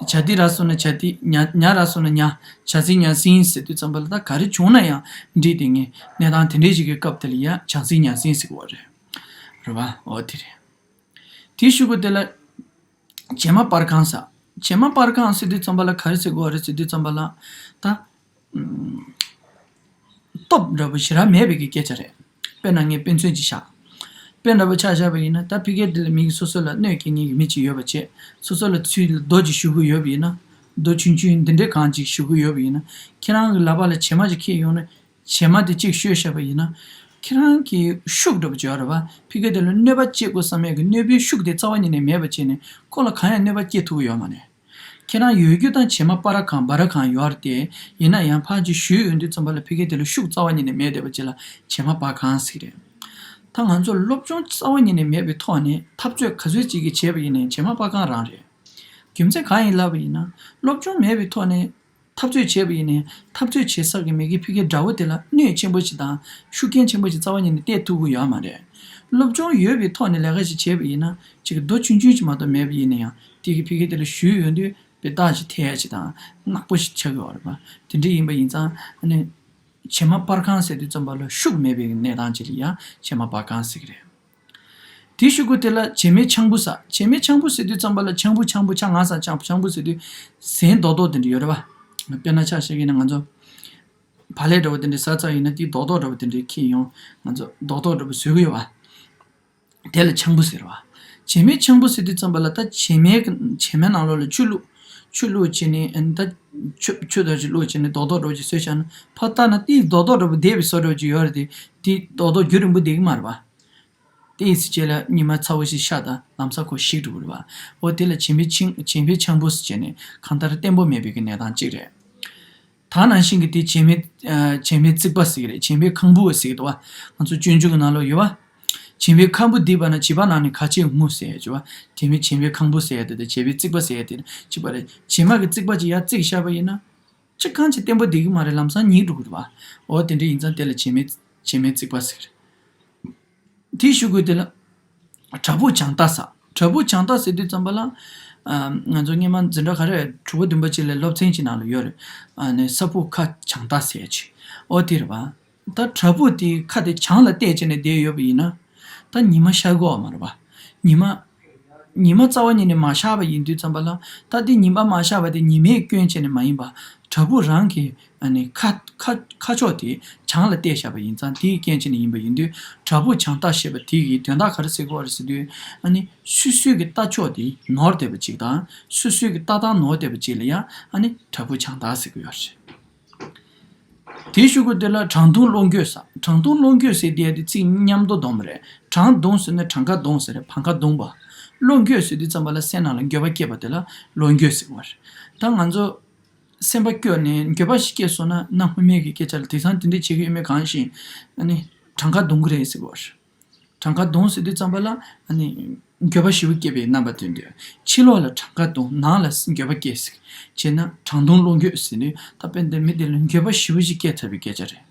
བྱ་དེ་ར་སོང་ན་བྱ་དེ། ཉ་ཉ་ར་སོང་ན་ཉ། བྱ་སྲིན་ཉ་སྲིན་ཟེར་དུས་ཙམ་པ་ལ་ད་ག་རེ་བྱུང་ན་ཡང་འགྲིག་དེ་ངས་གནས་སྟངས་དེ་འདྲའི་ཞིག་གི་སྐབས་དེ་ལ་ཡ་བྱ་སྲིན་ཉ་སྲིན་ཟེར་གོ་བ་རེད། རེད་པ། འོ་དེ་རེད། དེའི་གཞུག་གུ་དེ་ལ་བྱེ་མ་སྤར་གང་ཟེར། བྱེ་མ་སྤར་གང་ཟེར་དུས་ཙམ་པ་ལ་ག་རེ་ཟེར་གོ་བ་རེད་ཟེར་དུས་ཙམ་པ་ལ། ད། སྟོབས་འདྲ་པོ་ཞེ་དྲག་མེད་པའི་གི་སྐད་ཆ་རེད། དཔེར་ན་ངས་དཔེ་མཚོན་ཅིག་བཞག་དཔེ་འདྲ་པོ་ཆ་བཞག་པ་ཡིན་ན། ད་ཕ་གི་དེ་ལ་མི་གི་སོ་སོ་ལ་གནོད་སྐྱེལ་མཁན་གྱི་མི་གཅིག་ཡོད་པ་བྱས། སོ་སོ་ལ་ཚུར་རྡོ་ཅིག་གཞུ་གི་ཡོད་པ་ཡིན་ན། རྡོ་ཆུང་ཆུང་འདི་འདྲའི་གང་ཅིག་གཞུ་གི་ཡོད་པ་ཡིན་ན། ཁྱེད་རང་གི་ལག་པ་ལ་བྱེ་མ་ཅིག་འཁྱེར་ཡོང་ནས་བྱེ་མ་དེ་གཅིག་གཞུས་བཞག་པ་ཡིན་ན། ཁྱེད་རང་གི་ཤུགས་འདྲ་པོ་ཅིག་ཡོད་རེད་པ། ཕ་གི་དེ་ལ་གནོད་པ་སྐྱེལ་དགོས་བསམ་ཡས་ཀྱི་གནོད་པའི་ཤུགས་དེ་རྩ་བ་ཉིད་ནས་མེད་པ་བྱས་ནས་ཁོ་ལ་གང་ཡང་གནོད་པ་སྐྱེལ་ཐུབ་ཀྱི་ཡོད་མ་རེད། ཁྱེད་རང་ཡོད་རྒྱུ་དང་བྱེ་མ་པར་གང་འབར་གང་ཡོད་རེད་དེ། ཡིན་ན་ཡང་ཕར་ཅིག་གཞུས་ཡོང་དུས་ཙམ་པ་ལ་ཕ་གི་དེ་ལ་ཤུགས་རྩ་བ་ཉིད་ནས་མེད་བསྡད་པ་ཅིག་ལ་བྱེ་མ་པར་གང་ཟེར་གི་རེད། ད་ང་ཚོ་སློབ་སྦྱོང་རྩ་བ་ཉིད་ནས་མེད་པའི་ཐོག་ནས་འཐབ་རྩོད་ག་ཚོད་ཅིག་གི་བྱས་པ་ཡིན་ནའི་བྱེ་མ་པར་གང་རང་རེད། རྒྱུ་མཚན་གང་ཡིན་ལབ་པ་ཡིན་ན། སློབ་སྦྱོང་མེད་པའི་ཐོག་ནས་འཐབ་རྩོད་བྱས་པ་ཡིན་ནའི་འཐབ་རྩོད་བྱེད་ས་གི་མི་གི་ཕ་གི་དགྲ་བོ་དེ་ལ་གནོད་ཆེན་པོ་ཞིག་དང་ཤུགས་རྐྱེན་ཆེན་པོ་ཞིག་རྩ་བ་ཉིད་ནས་གཏད་ཐུབ་ཀྱི་ཡོད་མ་རེད། སློབ་སྦྱོང་ཡོད་པའི་ཐོག་ནས་ལས་ཀ་ཞིག་བྱས་པ་ཡིན་ན། ཅིག་རྡོ་ཆུང་ཆུང་ཞིག་མ་གཏོགས་མེད་པ་ཡིན་ན་ཡང་དེ་གི་ཕ་གི་དེ་ལ་གཞུས་ཡོང་དུས་དཔེ་རྟགས་ཤིག་ཐེབས་ཡ་ཅིག་དང་ནག་པོ་ཞིག་ཆགས་ཀྱི་ཡོད་རེད་པ། དེ་འདྲ་ཡིན་པ་ཡིན་ཙང་ཨ་ནི། བྱེ་མ་པར་གང་ཟེར་དུས་ཙམ་པ་ལ་ཤུགས་མེད་པའི་གནས་སྟངས་ཅིག་ལ་ཡང་བྱེ་མ་པར་གང་ཟེར་གི་རེད། དེའི་གཞུག་གུ་དེ་ལ་བྱེ་མའི་ཆང་བུ་ཟ། བྱེ་མའི་ཆང་བུ་ཟེར་དུས་ཙམ་པ་ལ་ཆང་བུ་ཆང་བུ་ཆང་ང་ཟ་ཆང་ཆང་བུ་ཟེར་དུས་ཟན་རྡོག་རྡོག་དེ་འདྲ་ཡོད་རེད་པ། དཔེར་ན་ཆ་བཞག་གི་ཡིན་ན་ང་ཚོ་བག་ལེབ་འདྲ་བོ་དེ་འདྲ་ཟ་ཚར་ཡིན་ན་དེའི་རྡོག་རྡོག་འདྲ་བོ་དེ་འདྲ་འཁྱེར་ཡོང་། ང་ཚོ་རྡོག་རྡོག་འདྲ་བོ་ཟོས་གི་ཡོད་པ། དེ་ལ་ཆང་བུ་ཟེར་བ། བྱེ་མའི་ཆང་བུ་ཟེར་དུས་ཙམ་པ་ལ་ད་བྱེ་མའི་བྱེ་མའི་ནང་ལོགས་ལ་ཆུ་བླུགས། ཆུ་བླུགས་བྱས་ནས་ཨ་ནི་ད་ཆུ་ཆུ་དང་ཅིག་བླུགས་བྱས་ནས་རྡོག་རྡོག་འདྲ་བོ་ཅིག་བཟོས་བཞག་ན་ཕར་བལྟས་ན་དེའི་རྡོག་རྡོག་འདྲ་བོ་འདས་པའི་བཟོ་འདྲ་བོ་ཅིག་ཡོད་རེད་དེ། དེ་རྡོག་རྡོག་རྒྱུན་རིང་པོ་བསྡད་ཀྱི་མ་རེད་པ། དེའི་ཚེ་རྗེས་ལ་ཉི་མ་ཚ་བོ་ཞིག་ཤར་དང་ལམ་སང་ཁོ་ཞིག་འགྲོ་གི་རེད་པ། འོ་དེ་ལ་བྱེ་མའི་ཆིང་བྱེ་མའི་ཆང་བུ་ཟེར་བྱས་ནས་གང་ལྟར་བརྟན་པོ་མེད་པའི་གི་གནས་སྟངས་གཅིག་རེད། ད་ནང་བཞིན་གྱི་དེ་བྱེ་མའི་ཨ་བྱེ་མའི་རྩིག་པ་ཟེར་གྱི་རེད། བྱེ་མའི་ཁང་བུ་ཟེར་གྱི་འདུག་བ། ང་ཚོ་སྤྱོད་འཇུག་གི་ནང་ལོགས་ཡོད་བ། བྱེ་མའི་ཁང་བུ་བརྡིབས་པ་ན་བྱིས་པ་ནང་ནས་ག་ཆེ་ངུ་ཟེར་ཡ་ཅིག་བ། དེ་མིན་བྱེ་མའི་ཁང་བུ་ཟེར་ཡ་དེ་དང་བྱེ་མའི་རྩིག་པ་ཟེར་ཡ་དེ་གཅིག་པ་རེད། བྱེ་མ་གི་རྩིག་པ་ཅིག་ཡར་བརྩིགས་བཞག་པ་ཡིན་ན། ཅི་གང་ཅི་བརྟན་པོ་བསྡད་ཀྱི་མ་རེད། ལམ་སང་ཉིལ་འགྲོ་གི་རེད་བ། འོ་དེ་འདྲ་ཡིན་ཙང་དེ་ལ་བྱེ་མའི་བྱེ་མའི་རྩིག་པ་ཟེར་གྱི་རེད། དེའི་གཞུག་གུ་དེ་ལ། བྲག་ཕུག་བྱང་རྟ་ཟེར། བྲག་ཕུག་བྱང་རྟ་ཟེར་དུས་ཙམ་པ་ལ། ཨ་ང་ཚོ་སྔོན་མ་འཛིན་གྲྭ་ག་རེ་དྲུག་པ་བདུན་པ་ཅིག་ལ་སློབ་ཚན་ཅིག་ནང་ལ་ཡོད་རེད། ཨ་ནི་ས་ཕུག་ཁ་བྱང་རྟ་ཟེར་ཅིག་འོ་དེ་རེད་པ། ད་བྲག་ཕུག་དེའི་ཁ་དེ་བྱང་ལ་བལྟས་བྱས་ནས་བསྡད་ཡོད་པ་ཡིན་ན། ད་ཉི་མ་ཤར་གི་ཡོད་མ་རེད་པ། ཉི་མ། ཉི་མ་རྩ་བ་ཉིད་ནས་མ་ཤར་བ་ཡིན་དུས་ཙམ་པ་ལ། ད་དེ་ཉི་མ་མ་ཤར་བ་དེ་ཉི་མས་སྐྱོན་བྱས་ནས་མ་ཡིན་པ། བྲག་ཕུག་རང་གི་ཨ་ནི་ཁ་ཁ་ཁ་ཕྱོགས་དེ་བྱང་ལ་བལྟས་བཞག་པ་ཡིན་ཙང་དེའི་རྐྱེན་བྱས་ནས་ཡིན་པ་ཡིན་དུས། བྲག་ཕུག་བྱང་རྟ་ཞེས་པ་དེ་གི་དོན་དག་ག་རེ་ཟེར་གྱི་ཡོད་རེད་ཟེར་དུས། ཨ་ནི་སོ་སོའི་གི་རྟ་མཆོག་དེ་ནོར་བསྡད་པ་ཅིག་དང་། སོ་སོའི་གི་ལྟ་སྟངས་ནོར་བསྡད་པ་ཅིག་ལ་ཡང་ཨ་ནི་བྲག་ཕུག་བྱང་རྟ་ཟེར་གྱི་ཡོད་རེད། དེའི་གཞུག་གུ་དེ་ལ་བྲང་འདུང་གློ་འགྱོད་ཟེར། བྲང་འདུང་གློ་འགྱོད་ཟེར་དེ་དེ་ཚིག་མཉམ་དུ་སྡོམ་པ་རེད། བྲང་འདུང་ཟེར་ན་བྲང་ཁ་རྡུང་ཟེར་རེད། བྲང་ཁ་རྡུང་བ། གློ་འགྱོད་ཟེར་དུས་ཙམ་པ་ལ་སེམས་ནང་ལ་འགྱོད་པ་སྐྱེས་པ་དེ་ལ་གློ་འགྱོད་ཟེར་བ་རེད། ད་ང་ཚོ་སེམས་པ་སྐྱོ་ནས་འགྱོད་པ་ཞིག་སྐྱེས་སོང་ན། གནའ་སྔོན་མའི་གི་སྐད་ཆ་ལ་དེང་སང་དེ་འདྲས་བྱེད་ཀྱི་ཡོད་མེད་གང་ཤེས། ཨ་ནི་བྲང་ཁ་རྡུང་གི་རེད་ཟེར་བ་རེད། བྲང་ཁ་རྡུང་ཟེར་དུས་ཙམ་པ་ལ་ཨ་ནི་འགྱོད་པ་ཞེ་པོ་སྐྱེས་པའི་རྣམ་པ་སྟོན་དུས། ཕྱི་ལོགས་ལ་བྲང་ཁ་རྡུང་། ནང་ལ་འགྱོད་པ་སྐྱེས་ཟེར། བྱས་ན་བྲང་རྡུང་གློ་འགྱོད་ཟེར་དུས་ད་དཔེ་འདི་མི་དེ་ལ་འགྱོད་པ་ཞེ་པོ་ཞིག་སྐྱེས་ཚར་བའི་སྐད་ཆ་རེད།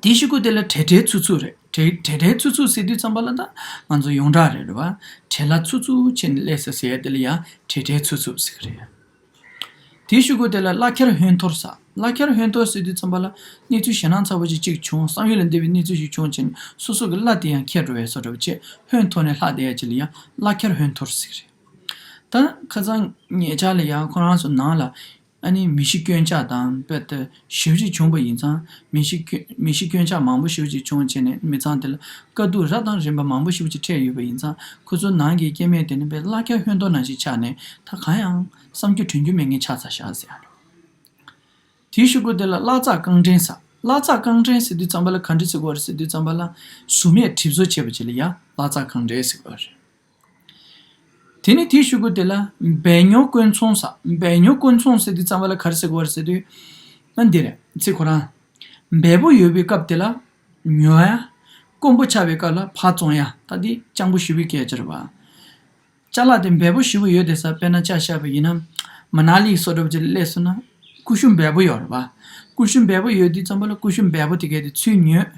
དེའི་གཞུག་གུ་དེ་ལ་བྲེལ་བྲེལ་འཚུབ་འཚུབ་རེད། བྲེལ་བྲེལ་བྲེལ་འཚུབ་འཚུབ་ཟེར་དུས་ཙམ་པ་ལ་ད་ང་ཚོ་ཡོངས་གྲགས་རེད་རེད་བ། བྲེལ་ལ་འཚུབ་འཚུབ་བྱས་ནས་སླེབས་ས་ཟེར་ཡ་དེ་ལ་ཡང་བྲེལ་བྲེལ་འཚུབ་འཚུབ་ཟེར་གི་རེད། དེའི་གཞུག་གུ་དེ་ལ་གླ་འཁྱེར་ཧོན་ཐོར་ཟེར། གླ་འཁྱེར་ཧོན་ཐོར་ཟེར་དུས་ཙམ་པ་ལ་གནས་ཚུལ་ཞེད་སྣང་ཚ་པོ་ཅིག་ཅིག་བྱུང་། བསམ་ཡུལ་ལས་འདས་པའི་གནས་ཚུལ་ཞིག་བྱུང་བྱས་ནས་སོ་སོ་གི་གླ་དེ་ཡང་འཁྱེར་འགྲོ་བའི་བཟོ་འདྲ་བོ་བྱས། ཧོན་ཐོར་ནས་ལྷག་བསྡད་ཡ་ཅིག་ལ་ཡང་གླ་འཁྱེར་ཧོན་ཐོར་ཟེར་གི་རེད། ད་ཁ་སང་ཉེ་ཆར་ལ་ཡང་ཁོ་རང་ཚོ་ནང་ལ་ཨ་ནི་མི་ཤི་སྐྱོན་ཆག་དང་དཔེ་དེ་ཞེ་པོ་ཅིག་བྱུང་བ་ཡིན་ཙང་། མི་ཤི་སྐྱོན་མི་ཤི་སྐྱོན་ཆག་མང་པོ་ཞེ་པོ་ཅིག་བྱུང་བྱས་ནས་མི་ཚང་དེ་ལ་དཀའ་སྡུག་རབ་དང་རིམ་པ་མང་པོ་ཞེ་པོ་ཅིག་འཕྲད་ཡོད་པ་ཡིན་ཙང་། ཁོ་ཚོ་ནང་གི་སྐྱེ་དམན་དེ་ནི་དཔེ་གླ་འཁྱེར་ཧོན་ཐོར་ནང་བཞིན་ཆགས་ནས་ད་གང་ཡང་བསམ་རྒྱུ་དྲན་རྒྱུ་མེད་མཁན་ཆགས་ཚར་ཤག་ཟེར་ཡ་འདུག་དེའི་གཞུག་གུ་དེ་ལ་བླ་རྩ་རྐང་འདྲེན་ཟེར། བླ་རྩ་རྐང་འདྲེན་ཟེར་དུས་ཙམ་པ་ལ་ག་འདྲ་ཟེར་དགོས་རེད་ཟེར་དུས་ཙམ་པ་ལ་ཟུར་མོས་གྲིབ་བཟོ་བྱས་པ་ཅིག་ལ་ཡ་བླ་རྩ་རྐང་འདྲེན་ཟེར་དགོས་རེད། དེ་ནས་དེའི་གཞུག་གུ་དེ་ལ་སྦལ་ཉོ་དཀོན་ཚོང་ཟེར། སྦལ་ཉོ་དཀོན་ཚོང་ཟེར་དུས་ཙམ་པ་ལ་ག་རེ་ཟེར་དགོས་རེད་ཟེར་དུས། ཨ་འདི་རེད། ཚིག་ཁོ་རང་། འབེལ་པོ་ཡོད་པའི་སྐབས་དེ་ལ་ཉོ་ཡ། དཀོན་པོ་ཆགས་པའི་སྐབས་ལ་ཕར་བཙོང་ཡ། ད་འདི་སྤྱང་པོ་ཞེ་པོའི་སྐད་ཆ་རེད་པ། ཅ་ལག་དེ་འབེལ་པོ་ཞེ་པོ་ཡོད་དེ་ས། དཔེར་ན་ཆ་བཞག་པ་ཡིན་ན། མ་ན་ལི་བཟོ་འདྲ་པོ་ཅིག་སླེབས་སོང་ན། ཀུ་ཤུ་འབེལ་པོ་ཡོད་རེད་པ། ཀུ་ཤུ་འབེལ་པོ་ཡོད་དུས་ཙམ་པ་ལ་ཀུ་ཤུ་འབེལ་པོ་དེ་གས་དེ་ཚུར་ཉོས།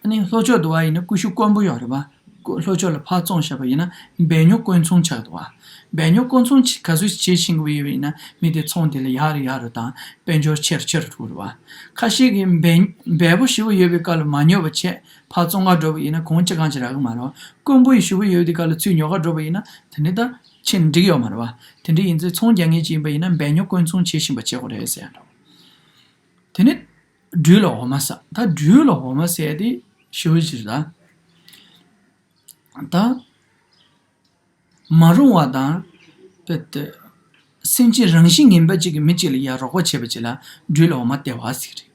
ཨ་ནི་ལྷོ་ཕྱོགས་དུ་བ་ཡིན་ན་ཀུ་ཤུ་དཀོན་པོ་ཡོད་རེད་པ། ཀུ་ལྷོ་ཕྱོགས་ལ་ཕར་བཙོང་བཞག་པ་ཡིན་ན་སྦལ་ཉོ་དཀོན་ཚོང་ཆགས་འདུག་བ། སྦལ་ཉོ་དཀོན་ཚོང་ཆེ་ག་ཚོད་བྱེད་ཤེས་ཀྱི་ཡོད་པ་ཡིན་ན་མི་དེ་ཚོང་དེ་ལ་ཡར་རུ་ཡར་རུ་དང་དཔལ་འབྱོར་ཆེ་རུ་ཆེ་རུ་འགྲོ་གི་རེད་པ། ཁ་ཤས་ཀྱིས་འབེལ་འབེལ་པོ་ཞེ་པོ་ཡོད་པའི་སྐབས་ལ་མ་ཉོ་བ་བྱས། ཕར་བཙོང་ག་འགྲོ་བ་ཡིན་ན་གོང་ཅི་གང་ཅི་རག་གི་མ་རེད། དཀོན་པོ་ཞེ་པོ་ཡོད་དུས་སྐབས་ལ་ཚུར་ཉོ་ག་འགྲོ་བ་ཡིན་ན་དེ་ནི་ད་ ཕྱིན་འགྲིག་ཡོད་མ་རེད་བ། དེ་འདྲ་ཡིན་ཚེ་ཚོང་རྒྱག་མཁན་ཅིག་ཡིན་པ་ཡིན་ན་སྦས་ཉོ་སྐོན་ཚོང་བྱེད་བཞིན་པ་བྱེད་དགོས་རེད་ཟེར་ཡ་འདྲ་བོ། དེ་ནས་སྦྲུལ་ལ་འོ་མ་ཟ། ད་སྦྲུལ་ལ་འོ་མ་ཟེར་ཡ་དེ་ཞེ་པོ་ཅིག་རེད་ད། ད་མ་རུངས་པ་དང་། དཔེ་དེ། སེམས་ཅན་རང་བཞིན་ངན་པ་ཅིག་གི་མི་གཅིག་ལ་ཡ་རོགས་པ་བྱེད་པ་ཅིག་ལ་སྦྲུལ་ལ་འོ་མ་སྟེར་བ་ཟེར་གྱི་རེད།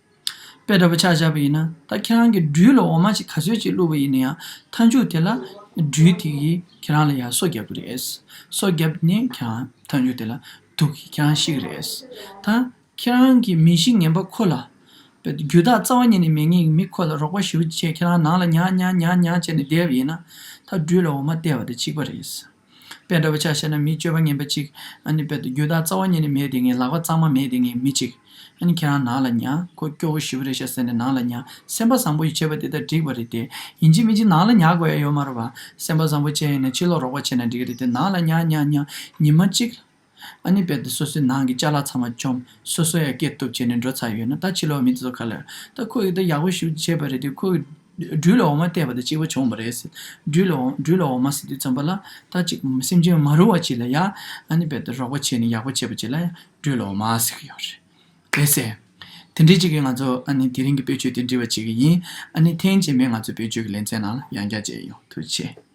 དཔེ་འདྲ་པོ་ཆ་བཞག་པ་ཡིན་ན་ད་ཁྱེད་རང་གིས་སྦྲུལ་ལ་འོ་མ་ཅིག་ག་ཚོད་ཅིག་བླུགས་པ་ཡིན་ན་ཡང་མཐའ་མཇུག་དེ་ལ་སྦྲུལ་དེ་གིས་ཁྱེད་རང་ལ་ཡ་སོ་བརྒྱབ་ཀྱི་རེད། སོ་བརྒྱབ་ནས་ཁྱེད་རང་མཐའ་མཇུག་དེ་ལ་དུག་གིས་ཁྱེད་རང་ཤི་གི་རེད། ད་ཁྱེད་རང་གི་མི་གཤིས་ངན་པ་ཁོ་ལ། དཔེ་རྒྱུ་དག་རྩ་བ་ཉིད་ནས་མེད་མཁན་གྱི་མི་ཁོ་ལ་རོགས་པ་ཞེ་པོ་ཅིག་བྱས་ཁྱེད་རང་ནང་ལ་ཉར་ཉར་ཉར་ཉར་བྱས་ནས་བསྡད་པ་ཡིན་ན་ད་སྦྲུལ་ལ་འོ་མ་སྟེར་བ་དང་གཅིག་པ་རེད། དཔེ་འདྲ་པོ་ཆ་བཞག་ན་མི་སྤྱོད་པ་ངན་པ་ཅིག་ཨ་ནི་དཔེ་རྒྱུ་དག་རྩ་བ་ཉིད་ནས་མེད་བསྡད་མཁན་ལག་པ་གཙང་མ་མེད་བསྡད་མཁན་མི་ཅིག་ཨ་ནི་ཁྱེད་རང་ནང་ལ་ཉར། ཁོ་སྐྱོ་བོ་ཞེ་པོ་རེད་ཤག་ཟེར་ནས་ནང་ལ་ཉར། སེམས་པ་བཟང་པོ་ཡིས་བྱས་པ་དེ་ད་འགྲིག་པ་རེད་དེ། ཡིན་གཅིག་མིན་གཅིག་ནང་ལ་ཉར་དགོས་ཡ་ཡོད་མ་རེད་བ། སེམས་པ་བཟང་པོ་བྱས་ཡིན་ན་ཕྱི་ལོགས་རོགས་པ་བྱས་ན་འགྲིག་གི་རེད་དེ་ནང་ལ་ཉར་ཉར་ཉར་ཉི་མ་གཅིག་ཨ་ནི་དཔེ་དེ་སོ་སོའི་ནང་གི་ཅ་ལག་ཚང་མ་བཅོམ། སོ་སོ་ཡང་སྐྱིད་སྡུག་བྱས་ནས་འགྲོ་ཚར་ཡོད་ན་ད་ཕྱི་ལོགས་མི་དེ་ཚོ་ག་ལ། ད་ཁོ་ཡིས་ད་ཡག་པོ་ཞིག་བྱས་པ་རེད་དེ་ཁོ་ཡིས་སྦྲུལ་ལ་འོ་མ་སྟེར་བ་དང་གཅིག་པ་བྱུང་བ་རེད་ཟེར། སྦྲུལ་ལ་འོ་སྦྲུལ་ལ་འོ་མ་ཟེར་དུས་ཙམ་པ་ལ་ད་ཅིག་སེམས་ཅན་མ་རུངས་པ་ཅིག་ལ་ཡ་ཨ་ནི་དཔེ་དེ་རོགས་པ་བྱས་ནས་ཡག་པོ་བྱས་པ་ཅིག་ལ་ཡ་སྦྲུལ་ལ་འོ་མ་ཟེར་གི་ཡོད་རེད། དེ་ཟེར། དེ་འདྲའི་ཅིག་གིས་ང་ཚོ་ཨ་ནི་དེ་རིང་གི་དཔེ་བརྗོད་དེ་འབྲི་བ་བྱེད་ཀྱི་ཡིན། ཨ་ནི་ཐེངས་རྗེས་མའི་ང་ཚོ་དཔེ་བརྗོད་ཀྱི་ལེ་ཚན་ནང་ལ་ཡང་བསྐྱར་མཇལ་ཡོང་། ཐུགས་རྗེ་ཆེ།